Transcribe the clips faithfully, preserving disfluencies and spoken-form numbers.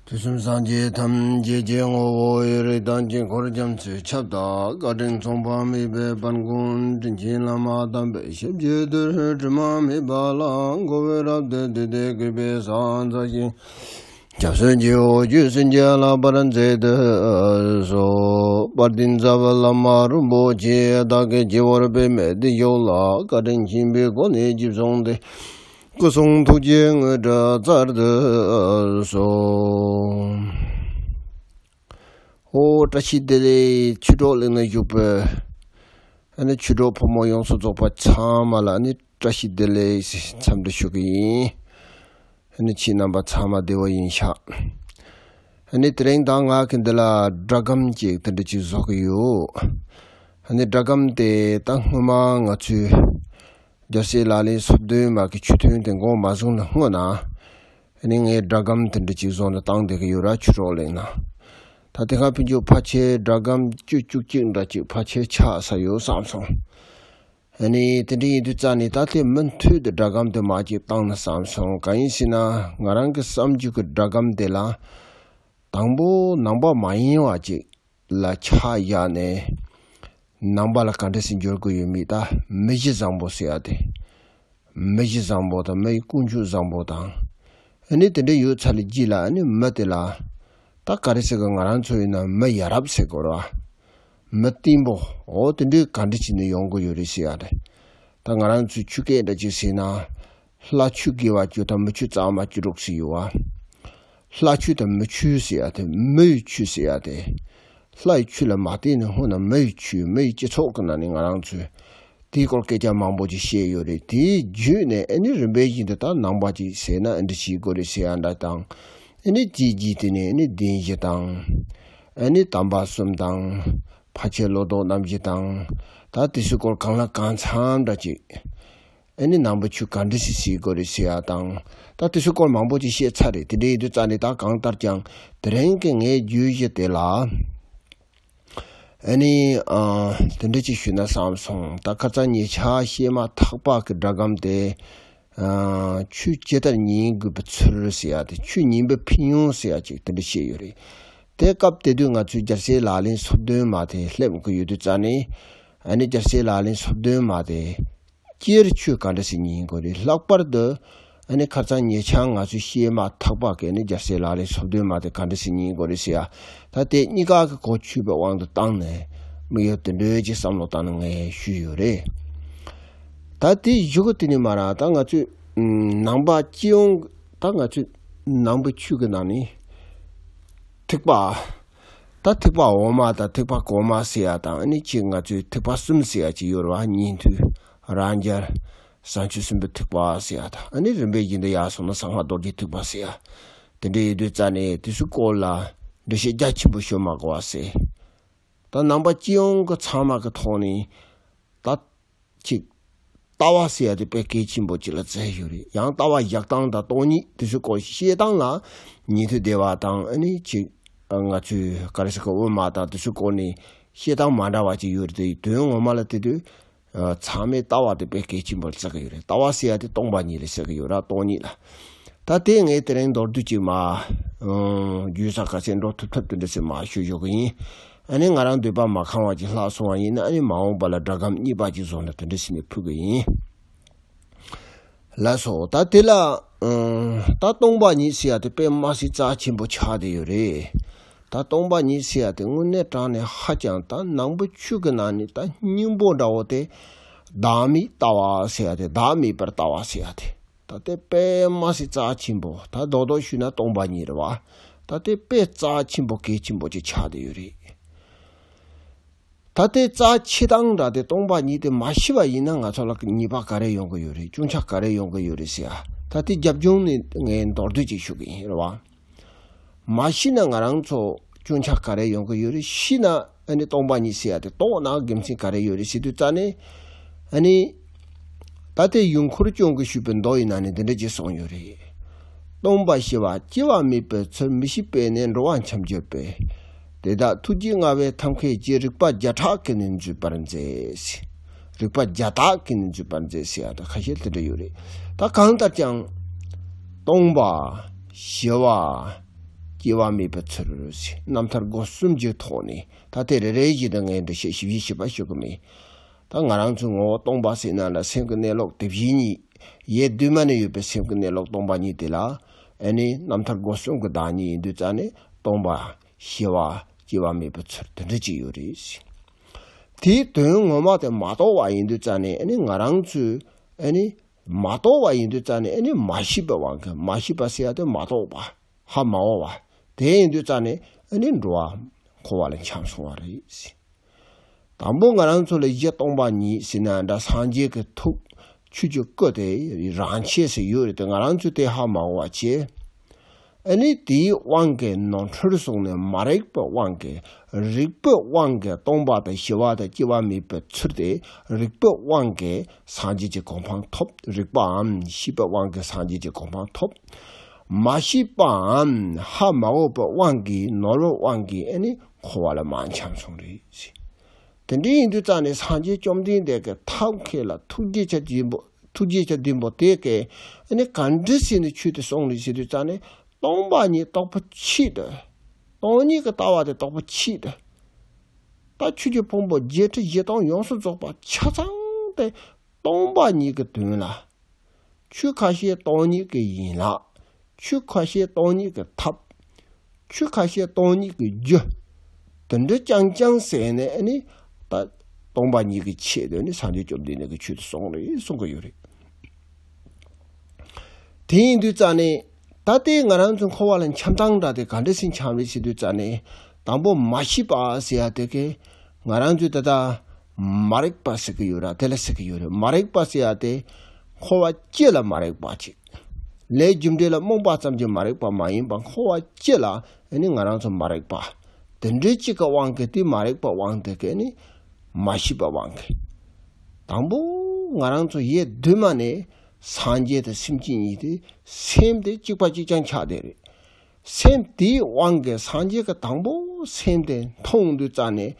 དུས་གསུམ་སངས་རྒྱས་ཐམས་ཅད་ཀྱི་ངོ་བོ་ཡི། རིགས་དང་དཀྱིལ་འཁོར་རྒྱ་མཚོའི་ཁྱབ་བདག་བཀའ་དྲིན་མཚུངས་པ་མེད་པའི་དཔལ་མགོན་དྲིན་ཆེན་བླ་མ་དམ་པའི་ཞབས་ཀྱི་རྡུལ། དྲི་མ་མེད་པ་ལ་མགོ་བོས་རབ་ཏུ་བཏུད་དེ་གུས་པས་ཕྱག་འཚལ་ཞིང་། སྐྱབས་སུ་མཆིའོ། རྒྱུད་བྱིན་གྱིས་བརླབ་པར་མཛད་དུ་གསོལ། དཔལ་ལྡན་རྩ་བའི་བླ་མ་རིན་པོ་ཆེ། བདག་གི་སྤྱི་བོར་པདྨའི་གདན་བཞུགས་ལ། བཀའ་དྲིན་ཆེན་པོའི་སྒོ་ནས་རྗེས་བཟུང་སྟེ། སྐུ་གསུང་ཐུགས་ཀྱི་དངོས་གྲུབ་སྩལ་དུ་གསོལ། ཨོ། བཀྲ་ཤིས་བདེ་ལེགས། ཆོས་གྲོགས་གླིང་ན་བཞུགས་པའི་ཨ་ནི་ཆོས་གྲོགས་ཕོ་མོ་ཡོངས་སུ་རྫོགས་པ་ཚང་མ་ལ་ཨ་ནི་བཀྲ་ཤིས་བདེ་ལེགས་འཚམས་འདྲི་ཞུ་གི་ཡིན། ཨ་ནི་ཁྱེད་རྣམ་པ་ཚང་མ་བདེ་བ་ཡིན་ཤག་ཨ་ནི་དེ་རིང་ད་ང་གི་འདི་ལ་སྒྲ་སྒམ་ཅིག་དེ་འདྲ་ཅིག་བཟོ་གི་ཡོད། ཨ་ནི་སྒྲ་སྒམ་དེ་ད་སྔོན་མ་ང་ཚོས་རྒྱལ་སྲས་ལག་ལེན་སོ་བདུན་མ་གི་ཆོས་ཐུན་དེ་འགོ་མ་བཟུང་ན་སྔོན་ན། ཨ་ནི་ངས་སྒྲ་སྒམ་དེ་འདྲ་ཅིག་བཟོ་ནས་བཏང་བསྡད་ཀྱི་ཡོད་ར། ཆོས་གྲོགས་གླིང་ན། ད་དེ་སྔ་ཕན་ཆད་ཕལ་ཆེར་སྒྲ་སྒམ་བཅུ་བཅུ་གཅིག་འདྲ་ཅིག་ཕལ་ཆེར་ཆགས་ས་ཡོད་བསམ་སོང་། ཨ་ནི་དེ་འདྲ་ཡིན་དུས་རྩ་ནས་ད་དེ་མུ་མཐུད་དུ་སྒྲ་སྒམ་དེ་མར་ཅིག་བཏང་ན་བསམ་སོང་། གང་ཡིན་ཟེར་ན་ང་རང་གི་བསམ་རྒྱུ་གི་སྒྲ་སྒམ་དེ་ལ། དང་པོ་ནང་པ་མ་ཡིན་པ་ཅིག་ལ་ཆ་བཞག་ནས། ནང་པ་ལ་ག་འདྲ་སེ་འགྱུར་དགོས་ཡོད་མེད། ད་མི་གཞི་བཟང་པོ་ཟེར་ཡ་དེ། མི་གཞི་བཟང་པོ་དང་མི་ཡི་ཀུན་སྤྱོད་བཟང་པོ་དང་། ཨ་ནི་དེ་འདྲ་ཡོད་ཚར་ལ་རྗེས་ལ་ཨ་ནི་མི་དེ་ལ། ད་ག་རེ་ཟེར་གི། ང་རང་ཚོ་ཡིན་ན་མི་ཡ་རབས་ཟེར་དགོས་ར། མི་བརྟན་པོ། འོ་དེ་འདྲའི་ག་འདྲ་བྱས་ནས་ཡོང་དགོས་ཡོད་རེད་ཟེར་ཡ་རེད། ད་ང་རང་ཚོའི་ཆོས་སྐད་འདྲ་ཅིག་ཟེར་ན། ལྷ་ཆོས་དགེ་བ་བཅུ་དང་མི་ཆོས་གཙང་མ་བཅུ་དྲུག་ཟེར་ཡོད་བ། ལྷ་ཆོས་དང་མི་ཆོས་ཟེར་ཡ་དེ། མི་ཡི་ཆོས་ཟེར་ཡ་དེ། ལྷ་ཡི་ཆོས་ལ་མ་བརྟེན་ནས་སྔོན་ན་མི་ཡི་ཆོས། མི་ཡི་སྤྱི་ཚོགས་ཀྱི་ནང་ནས་ང་རང་ཚོས་དེའི་སྐོར་སྐད་ཆ་མང་པོ་ཅིག་བཤད་ཡོད་རེད། དེའི་བརྒྱུད་ནས་ཨ་ནི་རིམ་པས་བཞིན་དུ་ད་ནང་པ་ཅིག་ཟེར་ན་ཨ་འདྲ་བྱེད་དགོས་རེད་ཟེར་ཡ་འདྲ་དང་། ཨ་ནི་དེའི་རྗེས་དེ་ནས་ཨ་ནི་བདེན་བཞི་དང་། ཨ་ནི་དམ་པ་གསུམ་དང་། ཕལ་ཆེར་ལོ་ཏོག་རྣམ་བཞི་དང་། ད་དེ་ཚོའི་སྐོར་གང་ལ་གང་འཚམ་འདྲ་ཅིག་ཨ་ནི་ནང་པའི་ཆོས་ག་འདྲ་ཞིག་བྱེད་དགོས་རེད་ཟེར་ཡ་དང་། ད་དེ་ཚོའི་སྐོར་མང་པོ་ཅིག་བཤད་ཚར་རེད། དེ་འདྲ་ཡིན་དུས་རྩ་ནས་ད་གང་ལྟར་ཀྱང་དེ་རིང་གི་ངའི་བརྗོད་གཞི་དེ་ལ། ཨ་ནི་ཨ། དེ་འདྲ་ཅིག་ཞུས་ན་བསམ་སོང་། ད་ཁ་སང་ཉེ་ཆར་བཤད་མ་ཐག་པ་གི་སྒྲ་སྒམ་དེ། ཨ། ཆོས་ཇི་ལྟར་ཉན་དགོས་པའི་ཚུལ་ཟེར་ཡ་དེ། ཆོས་ཉན་པའི་ཕན་ཡོན་ཟེར་ཡ་ཅིག་དེ་འདྲ་བཤད་ཡོད་རེད། དེ་སྐབས་དེ་དུས་ང་ཚོས་རྒྱལ་སྲས་ལག་ལེན་སོ་བདུན་མ་དེ་སླེབས་ཀྱི་ཡོད་དུས་རྩ་ནས། ཨ་ནི་རྒྱལ་སྲས་ལག་ལེན་སོ་བདུན་མ་དེ། སྤྱིར་ཆོས་ག་འདྲ་ཞིག་ཉན་དགོས་རེད། ལྷག་པར་དུ་ཨ་ནི་ཁ་སང་ཉེ་ཆར་ང་ཚོས་བཤད་མ་ཐག་པ་གི་ཨ་ནི་རྒྱལ་སྲས་ལག་ལེན་སོ་བདུན་མ་དེ་ག་འདྲ་ཞིག་ཉན་དགོས་རེད་ཟེར་ཡ། ད་དེ་གཉིས་ཀ་གི་གོ་ཆོད་པའི་དབང་དུ་བཏང་ནས་དམིགས་ཡུལ་དེ་འདྲའི་ཅིག་བསམ་བློ་བཏང་ནས་ངས་ཞུས་ཡོད་རེད། ད་དེ་གཞུག་གུ་དེ་ནས་མར་ད་ང་ཚོས་ནང་པ་སྤྱི་ཡོངས། ད་ང་ཚོས་ནང་པའི་ཆོས་ཀྱི་ནང་ནས་ཐེག་པ། ད་ཐེག་པ་འོག་མ་དང་ཐེག་པ་གོང་མ་ཟེར་ཡ་དང་། ཨ་ནི་ཅིག་ང་ཚོས་ཐེག་པ་གསུམ་ཟེར་ཡ་ཅིག་ཡོད་རེད་བ། ཉན་ཐོས། རང་རྒྱལ། བྱང་ཆུབ་སེམས་དཔའི་ཐེག་པ་ཟེར་ཡ་དང་། ཨ་ནི་རིམ་པས་བཞིན་དུ་ཡར་སོང་ན་གསང་སྔགས་རྡོ་རྗེ་ཐེག་པ་ཟེར་ཡ། དེ་འདྲ་ཡོད་དུས་རྩ་ནས་དེ་ཚོའི་སྐོར་ལ་འགྲེལ་བཤད་རྒྱ་ཆེན་པོ་ཤོད་མ་དགོས་པ་ཟེར། ད་ནང་པ་སྤྱི་ཡོངས་ཀྱི་ཚང་མ་གི་ཐོག་ནས་ད་ཅིག་ལྟ་བ་ཟེར་ཡ་དེ་དཔེ་གལ་ཆེན་པོ་ཅིག་ལ་བརྩིས་ཡོད་རེད། ཡང་ལྟ་བ་བཞག་སྟངས་དང་སྟོང་ཉིད་དེ་ཚོའི་སྐོར་བཤད་སྟངས་ལ་ཉན་ཐོས་སྡེ་པ་དང་། ཨ་ནི་ཅིག་ང་ཚོའི་ག་རེ་ཟེར་གི། དབུ་མ་དང་དེ་ཚོའི་སྐོར་ནས་བཤད་སྟངས་མ་འདྲ་བ་ཅིག་ཡོད་རེད་དེ། དོན་ངོ་མ་ལ་དེ་དུས་ཚང་མས་ལྟ་བ་དེ་དཔེ་གལ་ཆེན་པོར་བརྩི་གི་ཡོད་རེད། ལྟ་བ་ཟེར་ཡ་དེ་སྟོང་པ་ཉིད་ལ་ཟེར་གི་ཡོད་ར། སྟོང་ཉིད་ལ། ད་དེ་ངས་དེ་རིང་མདོར་བསྡུས་ཅིག་མར་བརྗོད་ས་ག་ཚད་འགྲོ་ཐུབ་ཐུབ་དེ་འདྲ་ཟེར་མར་ཞུ་ཞུ་གི་ཡིན། ཨ་ནི་ང་རང་འདོད་པ་མ་ཁེངས་པ་ཅིག་ལྷག་སོང་བ་ཡིན་ན། ཨ་ནི་མ་འོངས་པ་ལ་སྒྲ་སྒམ་གཉིས་པ་ཅིག་བཟོ་ནས་དེ་འདྲ་ཟེར་ནས་ཕུལ་གི་ཡིན། ལགས་སོ། ད་དེ་ལ་ཨང་། ད་སྟོང་པ་ཉིད་ཟེར་ཡ་དེ་དཔེ་མ་སྲིད་རྩ་ཆེན་པོ་ཆགས་བསྡད་ཡོད་རེད། ད་སྟོང་པ་ཉིད་ཟེར་ཡ་དེ་དངོས་གནས་དྲང་ནས་ཧ་ཅང་ད་ནང་པའི་ཆོས་ཀྱི་ནང་ནས་ད་སྙིང་པོ་འདྲ་བོ་དེ། བདག་མེད་ལྟ་བ་ཟེར་ཡ་དེ། བདག་མེད་པར་ལྟ་བ་ཟེར་ཡ་དེ། ད་དེ་དཔེ་མ་སྲིད་རྩ་ཆེན་པོ། ད་རྡོག་རྡོག་ཞུས་ན་སྟོང་པ་ཉིད་རེད་བ། ད་དེ་དཔེ་རྩ་ཆེན་པོ་གལ་ཆེན་པོ་ཅིག་ཆགས་བསྡད་ཡོད་རེད། ད་དེ་རྩ་ཆེ་སྟངས་འདྲ་དེ་སྟོང་པ་ཉིད་དེ་མ་ཤེས་པ་ཡིན་ན་ང་ཚོ་ལ་ཉེས་པ་ག་རེ་ཡོང་གི་ཡོད་རེད། སྐྱོན་ཆ་ག་རེ་ཡོང་གི་ཡོད་རེད་ཟེར་ཡ། ད་དེ་རྒྱབ་ལྗོངས་ནས་ངས་མདོར་བསྡུས་ཅིག་ཞུ་གི་ཡིན་རེད་བ། མ་ཤེས་ན་ང་རང་ཚོ་སྐྱོན་ཆ་ག་རེ་ཡོང་གི་ཡོད་རེད། ཤེས་ན་ཨ་ནི་སྟོང་པ་ཉིད་ཟེར་ཡ་དེ་རྟོགས་ན་དགེ་མཚན་ག་རེ་ཡོད་རེད་ཟེར་དུས་རྩ་ནས། ཨ་ནི་ད་དེ་ཡུལ་འཁོར་སྐྱོང་གི་ཞུས་པའི་མདོ་ཡི་ནང་ནས་འདི་འདྲ་ཅིག་གསུངས་ཡོད་རེད། སྟོང་པ་ཞི་བ་སྐྱེ་བ་མེད་པའི་ཚུལ། མི་ཤེས་པས་ནི་འགྲོ་བ་འཁྱམས་གྱུར་པས། དེ་དག་ཐུགས་རྗེས་མངའ་བས་ཐབས་མཁས་ཀྱིས། རིག་པ་བརྒྱ་ཕྲག་གིས་ནི་འཇུག་པར་མཛད། རིག་པ་བརྒྱ་ཕྲག་གིས་ནི་འཇུག་པར་མཛད་ཟེར་ཡ་ད་ཁ་ཤས་དེ་འདྲ་ཡོད་རེད། ད་གང་ལྟར་ཀྱང་སྟོང་པ་ཞི་བ། སྐྱེ་བ་མེད་པའི་ཚུལ་ཟེར། རྣམ་ཐར་སྒོ་གསུམ་གྱི་ཐོག་ནས། ད་དེ་རེ་རེ་བཞིན་དུ་ངས་འགྲེལ་བཤད་ཞིབ་ཞིབ་བྱེད་པ་ཞུ་གི་མེད། ད་ང་རང་ཚོའི་ངོ་བོ་སྟོང་པ་ཟེར་ན་འདྲ། སེམས་ཀྱི་གནས་ལུགས་དེ་བཞིན་ཉིད། ཡེ་གདོད་མ་ནས་ཡོད་པའི་སེམས་ཀྱི་གནས་ལུགས་སྟོང་པ་ཉིད་དེ་ལ། ཨ་ནི་རྣམ་ཐར་སྒོ་གསུམ་གྱི་བདག་ཉིད་ཡིན་དུས་ཙང་ནས་སྟོང་པ། ཞི་བ། སྐྱེ་བ་མེད་པའི་ཚུལ་དེ་འདྲ་ཅིག་ཡོད་རེད། དེའི་དོན་ངོ་མ་དེ་མ་རྟོགས་པ་ཡིན་དུས་ཙང་ནས། ཨ་ནི་ང་རང་ཚོས། ཨ་ནི་མ་རྟོགས་པ་ཡིན་དུས་ཙང་ནས། ཨ་ནི་མ་ཤེས་པའི་དབང་གིས། མ་ཤེས་པ་ཟེར་ཡ་དེ་མ་རྟོགས་པ། ཧ་མ་གོ་བ། དེ་ཡིན་དུས་ཙང་ནས། ཨ་ནི་འགྲོ་བ་འཁོར་བ་ལ་འཁྱམས་སོང་བ་རེད། དང་པོ་ང་རང་ཚོ་ལ་གཞི་སྟོང་པ་ཉིད་ཟེར་ན་འདྲ། སངས་རྒྱས་ཀྱི་ཐུགས། ཆོས་ཀྱི་སྐུ་དེ་རང་ཆས་སུ་ཡོད་རེད་དེ། ང་རང་ཚོས་དེ་ཧ་མ་གོ་བ་བྱས། ཨ་ནི་དེའི་དབང་གིས་ནོར་འཁྲུལ་སོང་ནས། མ་རིག་པའི་དབང་གིས། རིག་པའི་དབང་གིས་སྟོང་པ་དང་ཞི་བ་དང་སྐྱེ་བ་མེད་པའི་ཚུལ་དེ། རིག་པའི་དབང་གིས་སངས་རྒྱས་ཀྱི་གོ་འཕང་ཐོབ། རིག་པའམ་ཤེས་པའི་དབང་གིས་སངས་རྒྱས་ཀྱི་གོ་འཕང་ཐོབ། མ་ཤེས་པའམ་ཧ་མ་གོ་བའི་དབང་གིས། ནོར་བའི་དབང་གིས། ཨ་ནི་འཁོར་བ་ལ་མར་འཁྱམས་སོང་རེད། དེ་འདྲ་ཡིན་དུས་ཙང་ནས་སངས་རྒྱས་བཅོམ་ལྡན་འདས་ཀྱི་ཐབས་མཁས་ལ་ཐུགས་རྗེ་ཆེ་ཆེན་པོ། ཐུགས་རྗེ་ཆེ་ཆེན་པོ་དེ་གིས། ཨ་ནི་ག་འདྲ་ཟེར་ནས་ཆོས་དེ་གསུངས་རེད་ཟེར་དུས་ཙང་ནས། སྟོང་པ་ཉིད་རྟོགས་པའི་ཆེད་དུ། སྟོང་ཉིད་ཀྱི་ལྟ་བ་དེ་རྟོགས་པའི་ཆེད་དུ། ད་ཆོས་ཀྱི་ཕུང་པོ་བརྒྱད་ཁྲི་བཞི་སྟོང་ཡོངས་སུ་རྫོགས་པ་ཆ་ཚང་དེ་སྟོང་པ་ཉིད་ཀྱི་དོན་ལ། ཆོས་ཁ་ཤས་སྟོང་ཉིད་ཀྱི་ཡན་ལག་ཆོས་ཁ་ཤས་སྟོང་ཉིད་ཀྱི་ཐབས། ཆོས་ཁ་ཤས་སྟོང་ཉིད་ཀྱི་རྒྱུ། དེ་འདྲ་རྐྱང་རྐྱང་ཟེར་ནས། ཨ་ནི་ད་སྟོང་པ་ཉིད་ཀྱི་ཆེད་དུ་ནི་སངས་རྒྱས་བཅོམ་ལྡན་འདས་ཀྱིས་ཆོས་དེ་གསུངས་རེད། གསུང་གི་ཡོད་རེད། དེ་ཡིན་དུས་ཙང་ནས། ད་ལྟའི་ང་རང་ཚོ་འཁོར་བ་ལ་འཁྱམས་སྟངས་འདྲ་དེ་ག་འདྲ་སེ་འཁྱམས་རེད་ཟེར་དུས་ཙང་ནས། དང་པོ་མ་ཤེས་པ་ཟེར་ཡ་དེ་གིས་ང་རང་ཚོས་ད་ལྟ་མ་རིག་པ་ཟེར་གི་ཡོད་ར། དེ་ལ་ཟེར་གི་ཡོད་རེད། མ་རིག་པ་ཟེར་ཡ་དེ་འཁོར་བ་སྤྱི་ལ་མ་རིག་པ་ཅིག་ལས་རྒྱུ་འབྲས་ལ་རྨོངས་པ་ཙམ་གྱིས་མ་རིག་པ་མ་ཡིན་པ། འཁོར་བ་སྤྱི་ལ་ཨ་ནི་ང་རང་ཚོ་མ་རིག་པ། དེ་འདྲའི་གཅིག་གི་དབང་གིས། དེ་མ་རིག་པའི་དབང་དེ་གིས་ནི་མ་ཤེས་པའི་དབང་གིས། དང་པོ་ང་རང་ཚོ་ཡེ་གདོད་མ་ནས་སངས་རྒྱས་དང་སེམས་ཅན་གཉིས་དེ། སེམས་དེ་གཅིག་པ་གཅིག་རྐྱང་ཆགས་བསྡད་རེད། སེམས་དེའི་དབང་གིས་སངས་རྒྱས་ཀྱིས་དང་པོ་སེམས་དེ་མཐོང་དུས་ཙང་ནས།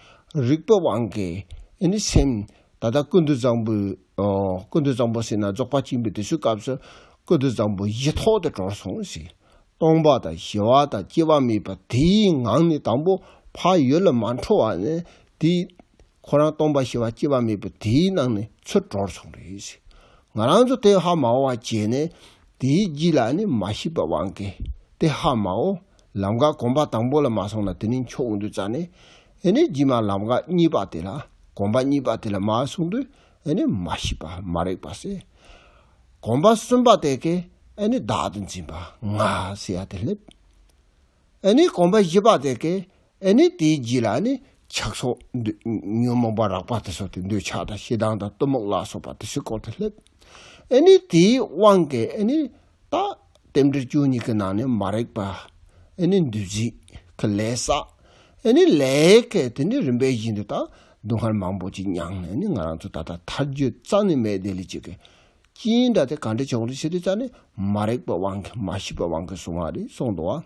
རིག་པའི་དབང་གིས་ཨ་ནི་སེམས། ད་ལྟ་ཀུན་ཏུ་བཟང་པོའི། ཨོ། ཀུན་ཏུ་བཟང་པོ་ཟེར་ན་རྫོགས་པ་ཆེན་པོའི་དེ་ཚོའི་སྐབས་སུ་ཀུན་ཏུ་བཟང་པོ་བཞི་ཐོག་ཏུ་གྲོལ་སོང་ཟེར། སྟོང་པ་དང་ཞི་བ་དང་སྐྱེ་བ་མེད་པ་དེའི་ངང་ནས། དང་པོ་ཕར་ཡུལ་ལ་མ་འཕྲོ་བ་ནས་དེའི། ཁོ་རང་སྟོང་པ་ཞི་བ་སྐྱེ་བ་མེད་པ་དེའི་ནང་ནས་ཚུར་གྲོལ་སོང་རེད་ཟེར། ང་རང་ཚོ་དེ་ཧ་མ་གོ་བ་བྱས་ནས། དེའི་རྗེས་ལ་ནི་མ་ཤེས་པའི་དབང་གིས་དེ་ཧ་མ་གོ། ལམ་ཁ་གོམ་པ་དང་པོ་ལ་མ་སོང་ན་དེ་ནི་འཁྱོག་འོང་དུས་ཙང་ནས། ཨ་ནི་རྗེས་མ་ལམ་ཁ་གཉིས་པ་དེ་ལ། གོམ་པ་གཉིས་པ་དེ་ལ་མ་སོང་དུས། ཨ་ནི་མ་ཤེས་པ། མ་རིག་པ་ཟེར། གོམ་པ་གསུམ་པ་དེ་གིས་ཨ་ནི་བདག་ཏུ་འཛིན་པ། ང་ཟེར་ཡ་དེ་སླེབས། ཨ་ནི་གོམ་པ་བཞི་པ་དེ་གིས། ཨ་ནི་དེའི་རྗེས་ལ་ནི་ཆགས་སོགས་འདོད། ཉོན་མོངས་པ་རགས་པ་དེ་ཚོ་དེ། འདོད་ཆགས་དང་ཞེ་སྡང་དང་གཏི་མུག་ལ་སོགས་པ་དེ་ཚོའི་སྐོར་དུ་སླེབས། ཨ་ནི་དེའི་དབང་གིས་ཨ་ནི་ད་རྟེན་འབྲེལ་བཅུ་གཉིས་ཀྱི་ནང་ནས་མ་རིག་པ། ཨ་ནི་འདུ་འཛི་གི་ལས་བསགས། ཨ་ནི་ལས་ཀྱིས་དེ་ནི་རིམ་པས་བཞིན་དུ་ད་སྡུག་བསྔལ་མང་པོ་ཅིག་མྱངས་ནས། ཨ་ནི་ང་རང་ཚོ་ད་ལྟ་ཐར་རྒྱུ་རྩ་ནས་མེད་དེ་ལས་ཅིག་གི་རྐྱེན་འདྲ་དེ་ག་འདྲ་བྱུང་རེད་ཟེར་དུས་ཙང་ནས། མ་རིག་པའི་དབང་གིས། མ་ཤེས་པའི་དབང་གིས་བྱུང་བ་རེད་གསུངས་འདུག་བ།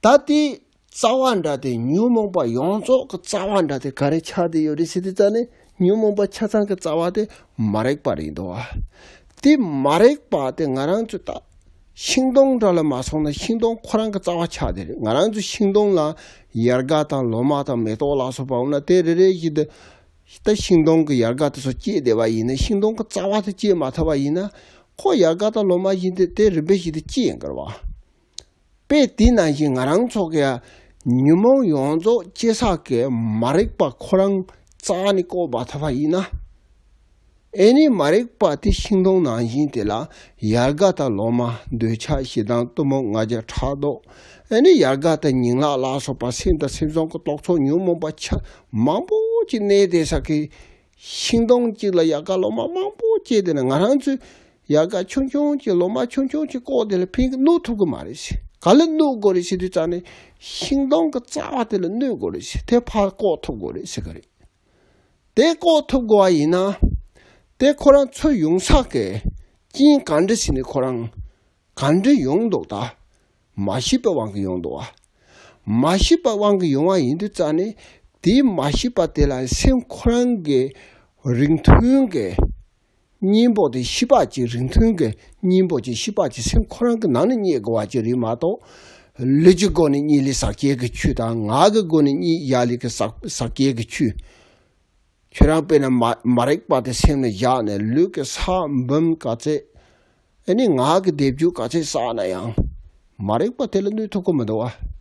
ད་དེའི་རྩ་བ་འདྲ་དེ། ཉོན་མོངས་པ་ཡོངས་རྫོགས་ཀྱི་རྩ་བ་འདྲ་དེ་ག་རེ་ཆགས་བསྡད་ཡོད་རེད་ཟེར་དུས་ཙང་ནས། ཉོན་མོངས་པ་ཆ་ཚང་གི་རྩ་བ་དེ་མ་རིག་པ་རེད་འདུག་བ། དེ་མ་རིག་པ་དེ་ང་རང་ཚོ་ད་ཤིང་སྡོང་འདྲ་ལ་མ་སོང་ན། ཤིང་སྡོང་ཁོ་རང་གི་རྩ་བ་ཆགས་བསྡད་རེད། ང་རང་ཚོ་ཤིང་སྡོང་ལ་ཡལ་ག་དང་ལོ་མ་དང་མེ་ཏོག་ལ་སོགས་པ་འོང་ན། དེ་རེ་རེ་བཞིན་དུ་ད་ཤིང་སྡོང་གི་ཡལ་ག་དེ་ཚོ་སྐྱེས་བསྡད་པ་ཡིན་ན། ཤིང་སྡོང་གི་རྩ་བ་དེ་སྐྱེས་མ་ཐུབ་པ་ཡིན་ན། ཁོ་ཡལ་ག་དང་ལོ་མ་བཞིན་དུ་དེ་རིམ་པས་བཞིན་དུ་སྐྱེས་ཡོང་གི་རེད་བ། དཔེ་དེ་ནང་བཞིན་ང་རང་ཚོ་གི་ཉོན་མོངས་ཡོངས་རྫོགས་སྐྱེ་ས་གི་མ་རིག་པ་ཁོ་རང་རྩ་ནས་བཀོག་མ་ཐུབ་པ་ཡིན་ན། ཨེ་ནི་མ་རིག་པ་དེ་ཤིང་སྡོང་ནང་བཞིན་དེ་ལ་ཡལ་ག་དང་ལོ་མ། འདོད་ཆགས་ཞེ་སྡང་གཏི་མུག་ང་རྒྱལ་ཕྲག་དོག་ཨེ་ནི་ཡལ་ག་དང་ཉིང་ལག་ལ་སོགས་པ། སེམས་དང་སེམས་བྱུང་གི་རྟོག་ཚོགས་ཉོན་མོངས་པ་ཆ་མང་པོ་ཅིག་གནས་བསྡད་ས་གི། ཤིང་སྡོང་གཅིག་ལ་ཡལ་ག་ལོ་མ་མང་པོ་སྐྱེས་བསྡད་ན། ང་རང་ཚོས་ཡལ་ག་ཆུང་ཆུང་གཅིག་ལོ་མ་ཆུང་ཆུང་གཅིག་བཀོག་དེ་ལ་ཕན་གི་གནོད་ཐུབ་གི་མ་རེད་ཟེར། ག་ལ་གནོད་དགོས་རེད་ཟེར་དུས་ཙང་ནས། ཤིང་སྡོང་གི་རྩ་བ་དེ་ལ་གནོད་དགོས་རེད་ཟེར། དེ་ཕར་བཀོག་ཐུབ་དགོས་རེད་ཟེར་གི་རེད། དེ་བཀོག་ཐུབ་དགོས་པ་ཡིན་ན། དེ་ཁོ་རང་ཚུར་ཡོང་ས་གི་རྐྱེན་ག་འདྲ་ཟེར་ནས་ཁོ་རང་ག་འདྲ་ཡོང་འདུག་ད་མ་ཤེས་པའི་དབང་གིས་ཡོང་འདུག་བ། མ་ཤེས་པའི་དབང་གིས་ཡོང་བ་ཡིན་དུས་ཙང་ནས། དེའི་མ་ཤེས་པ་དེ་ལ་སེམས་ཁོ་རང་གི་རིགས་མཐུན་གྱི་གཉེན་པོ་དེ། ཤེས་པ་ཅིག་རིགས་མཐུན་གྱི་གཉེན་པོ་ཅིག་ཤེས་པ་ཅིག་སེམས་ཁོ་རང་གི་ནང་ནས་རྙེད་དགོས་པ་ཅིག་རེད་མ་གཏོགས། ལུས་ཀྱི་སྒོ་ནས་གཉིད་ལས་ཟག་བཅས་ཀྱི་ཆོས་དང་ངག་གི་སྒོ་ནས་གཉིད་ཡ་ལས་ཀྱི་ཟག་ཟག་བཅས་ཀྱི་ཆོས། ཁྱོད་རང་དཔེར་ན་མ་མ་རིག་པ་དེ་སེམས་ལ་བཞག་ནས་ལུས་ཀྱི་ས་འབུམ་ག་ཚད། ཨ་ནི་ངག་གི་སྡེབ་སྦྱོར་ག་ཚད་བསགས་ན་ཡང་མ་རིག་པ་དེ་ལ་གནོད་ཐུབ་ཀྱི་མི་འདུག་བ།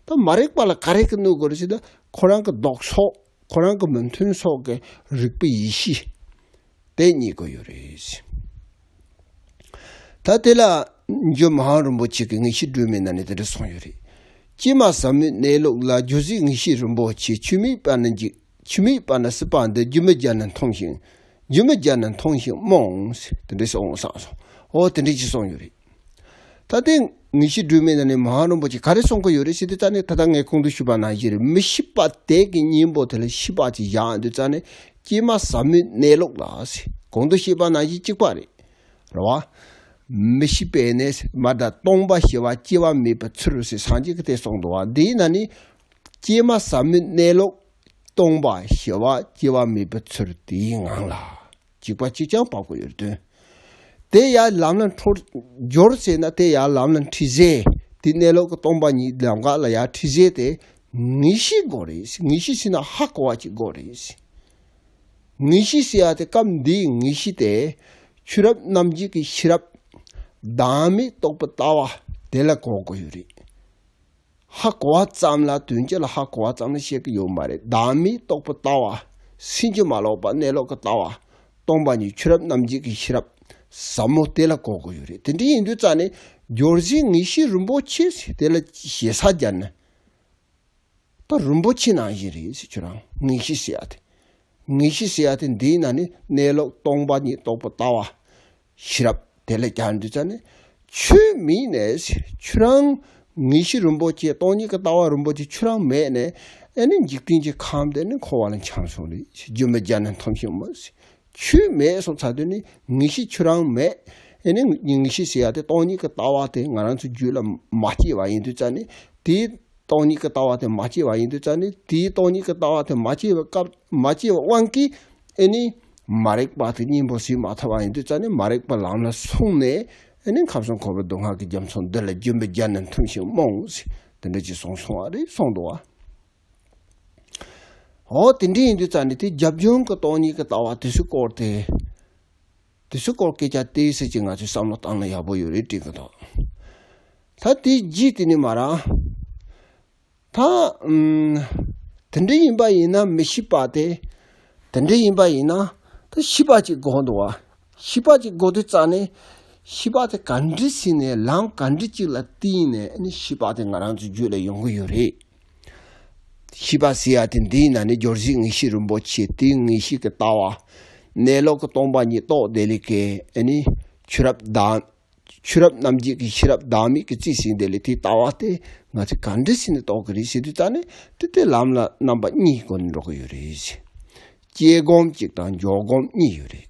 ད་མ་རིག་པ་ལ་ག་རེ་གི་གནོད་དགོས་རེད་ཟེར་ན། ཁོ་རང་གི་ལྡོག་ཕྱོགས། ཁོ་རང་གི་མི་མཐུན་ཕྱོགས་ཀྱི་རིག་པའི་ཡེ་ཤེས་དེ་རྙེད་དགོས་ཡོད་རེད། ད་དེ་ལ་འཇུ་མི་ཧང་རིན་པོ་ཆེ་གིས་ངེས་ཤེས་སྒྲོན་མེའི་ནང་ནས་དེ་འདྲ་གསུངས་ཡོད་རེད། ཀྱེ་མ་ཟབ་མོའི་གནས་ལུགས་ལ། སྦྱོར་རྫས་ངེས་ཤེས་རིན་པོ་ཆེ། ཆོས་མེད་པ་ན་འཇིག་ཆོས་མེད་པ་ན་སྲིད་པ་འདི། སྒྱུ་མའི་རྒྱ་ནི་མཐོང་ཞིང་། སྒྱུ་མའི་རྒྱ་ནི་མཐོང་ཞིང་རྨོངས། དེ་འདྲ་གསུངས་སོང་། འོ་དེ་འདྲ་ཅིག་གསུངས་ཡོད་རེད། ད་ལྟའི་ངེས་ཤེས་སྒྲོན་མེའི་ནང་ནས་མི་ཧང་རིན་པོ་ཆེ་ག་རེ་གསུང་གི་ཡོད་རེད་ཟེར་དུས་ཙ་ནས། ད་ལྟ་ངས་གོང་དུ་ཞུས་པ་ནང་བཞིན་རེད། མི་ཤེས་པ་དེ་གི་གཉེན་པོ་དེ་ལ་ཤེས་པ་ཅིག་བཞག་དུས་ཙ་ནས། ཀྱེ་མ་ཟབ་མོའི་གནས་ལུགས་ལ་ཟེར། གོང་དུ་ཞུས་པ་ནང་བཞིན་གཅིག་པ་རེད། རེད་བ། མི་ཤེས་པས་ནི་མ་དང་སྟོང་པ་ཞི་བ་སྐྱེ་བ་མེད་པའི་ཚུལ་ཟེར་སངས་རྒྱས་ཀྱིས་དེ་གསུངས་འདུག་བ། འདིའི་ནང་ནས་ཀྱེ་མ་ཟབ་མོའི་གནས་ལུགས་སྟོང་པ་ཞི་བ་སྐྱེ་བ་མེད་པའི་ཚུལ་དེའི་ངང་ལ། གཅིག་པ་གཅིག་རྐྱང་བབས་དགོས་ཡོད་དོན། དེ་ཡང་ལམ་ལ་འཁྲིད་སྦྱོར་ཟེར་ན། དེ་ཡང་ལམ་ལ་འཁྲིད་ཟས། དེ་གནས་ལུགས་ཀྱི་སྟོང་པ་ཉིད་ལམ་ཁ་ལ་ཡང་འཁྲིད་ཟས་དེ་ངེས་ཤེས་དགོས་རེད། ངེས་ཤེས་ཟེར་ན་ཧ་གོ་བ་ཅིག་དགོས་རེད། ངེས་ཤེས་ཟེར་ཡ་དེ། སྐབས་འདིའི་ངེས་ཤེས་དེ་ཆོས་རབ་རྣམ་འབྱེད་ཀྱི་ཤེས་རབ་བདག་མེད་རྟོགས་པའི་ལྟ་བ་དེ་ལ་གོ་དགོས་ཡོད་རེད། ཧ་གོ་བ་ཙམ་ལ། དོན་སྤྱི་ལ་ཧ་གོ་བ་ཙམ་ལ་བཤད་ཀྱི་ཡོད་མ་རེད། བདག་མེད་རྟོགས་པའི་ལྟ་བ། སེམས་ཀྱིས་མ་ལོག་པ་གནས་ལུགས་ཀྱི་ལྟ་བ། སྟོང་པ་ཉིད་ཆོས་རབ་རྣམ་འབྱེད་ཀྱི་ཤེས་རབ་ཟབ་མོ་དེ་ལ་གོ་དགོས་ཡོད་རེད། དེ་འདྲ་ཡིན་དུས་ཙ་ནས་སྦྱོར་རྫས་ངེས་ཤེས་རིན་པོ་ཆེ་ཟེར་དེ་ལ་ཞེ་ས་བརྒྱབ་ན། ད་རིན་པོ་ཆེ་ནང་བཞིན་རེད་ཟེར། ཁྱོད་རང་ངེས་ཤེས་ཟེར་ཡ་དེ། ངེས་ཤེས་ཟེར་ཡ་དེ་འདིའི་ནང་ནས་གནས་ལུགས་སྟོང་པ་ཉིད་རྟོགས་པའི་ལྟ་བ། ཤེས་རབ་དེ་ལ་བརྒྱབ་དུས་ཙ་ནས། ཆོས་མེད་ནས་ཟེར། ཁྱོད་རང་ངེས་ཤེས་རིན་པོ་ཆེ། སྟོང་ཉིད་ཀྱི་ལྟ་བ་རིན་པོ་ཆེ་ཁྱོད་རང་མེད་ནས། ཨ་ནི་འཇིག་རྟེན་གྱི་ཁམས་དེ་ནི་འཁོར་བ་ལ་འཁྱམས་སོང་རེད་ཟེར། སྒྱུ་མའི་རྒྱ་ནི་མཐོང་ཞིང་རྨོངས་ཟེར། ཆོས་མེད་སོང་ཚར་དུས་ནི་ངེས་ཤེས་ཁྱོད་རང་མེད། ཨ་ནི་ངེས་ཤེས་ཟེར་ཡ་དེ་སྟོང་ཉིད་ཀྱི་ལྟ་བ་དེ་ང་རང་ཚོའི་རྒྱུད་ལ་མ་སྐྱེས་པ་ཡིན་དུས་ཙ་ནས། དེའི་སྟོང་ཉིད་ཀྱི་ལྟ་བ་དེ་མ་སྐྱེས་པ་ཡིན་དུས་ཙ་ནས། དེའི་སྟོང་ཉིད་ཀྱི་ལྟ་བ་དེ་མ་སྐྱེས་པའི་སྐབས། མ་སྐྱེས་པའི་དབང་གིས་ཨ་ནི་མ་རིག་པ་དེ་གཉེན་པོ་ཟིན་མ་ཐུབ་པ་ཡིན་དུས་ཙ་ནས། མ་རིག་པ་ལམ་ལ་སོང་ནས། ཨ་ནི་ཁམས་གསུམ་འཁོར་བའི་སྡུག་བསྔལ་གྱི་རྒྱ་མཚོ་འདི་ལ། སྒྱུ་མའི་རྒྱ་ནི་མཐོང་ཞིང་རྨོངས་ཟེར། དེ་འདྲ་ཅིག་གསུངས་སོང་བ་རེད། གསུངས་འདུག་བ། འོ་དེ་འདྲ་ཡིན་དུས་ཙ་ནས། དེ་རྒྱབ་ལྗོངས་ཀྱི་སྟོང་ཉིད་ཀྱི་ལྟ་བ་དེ་ཚོའི་སྐོར་དེ། དེ་ཚོའི་སྐོར་སྐད་ཆ་ཏོག་ཙམ་ཅིག་ང་ཚོས་བསམ་བློ་བཏང་ན་ཡག་པོ་ཡོད་རེད་དྲན་གྱི་འདུག་ད་དེའི་རྗེས་དེ་ནས་མར། ད་ཨུམ། དེ་འདྲ་ཡིན་པ་ཡིན་ན། མི་ཤེས་པ་དེ། དེ་འདྲ་ཡིན་པ་ཡིན་ན། ད་ཤེས་པ་ཅིག་དགོས་འདུག་བ། ཤེས་པ་ཅིག་དགོས་དུས་ཙ་ནས། ཤེས་པ་དེ་ག་འདྲ་ཟེར་ནས། ལམ་ག་འདྲ་ཅིག་ལ་བརྟེན་ནས། ཨ་ནི་ཤེས་པ་དེ་ང་རང་ཚོའི་རྒྱུད་ལ་ཡོང་གི་ཡོད་རེད། ཤེས་པ་ཟེར་ཡ་དེ་འདིའི་ནང་ནས་སྦྱོར་རྫས་ངེས་ཤེས་རིན་པོ་ཆེ། དེའི་ངེས་ཤེས་ཀྱི་ལྟ་བ། གནས་ལུགས་ཀྱི་སྟོང་པ་ཉིད་རྟོགས་བསྡད་ལས་ཀྱི། ཨ་ནི་ཆོས་རབ་བདག་ཆོས་རབ་རྣམ་འབྱེད་ཀྱི་ཤེས་རབ་བདག་མེད་ཀྱིས་རྩིས་ཟིན་དེ་ལས། དེའི་ལྟ་བ་དེ་ང་ཚོས་ག་འདྲ་ཟེར་ནས་རྟོགས་ཀྱི་རེད་ཟེར་དུས་ཙ་ནས། དེ་དེ་ལམ་ལ་རྣམ་པ་གཉིས་སྒོ་ནས་འགྲོ་གི་ཡོད་རེད། དཔྱད་སྒོམ་གཅིག་དང་འཇོག་སྒོམ་གཉིས་ཡོད་རེད།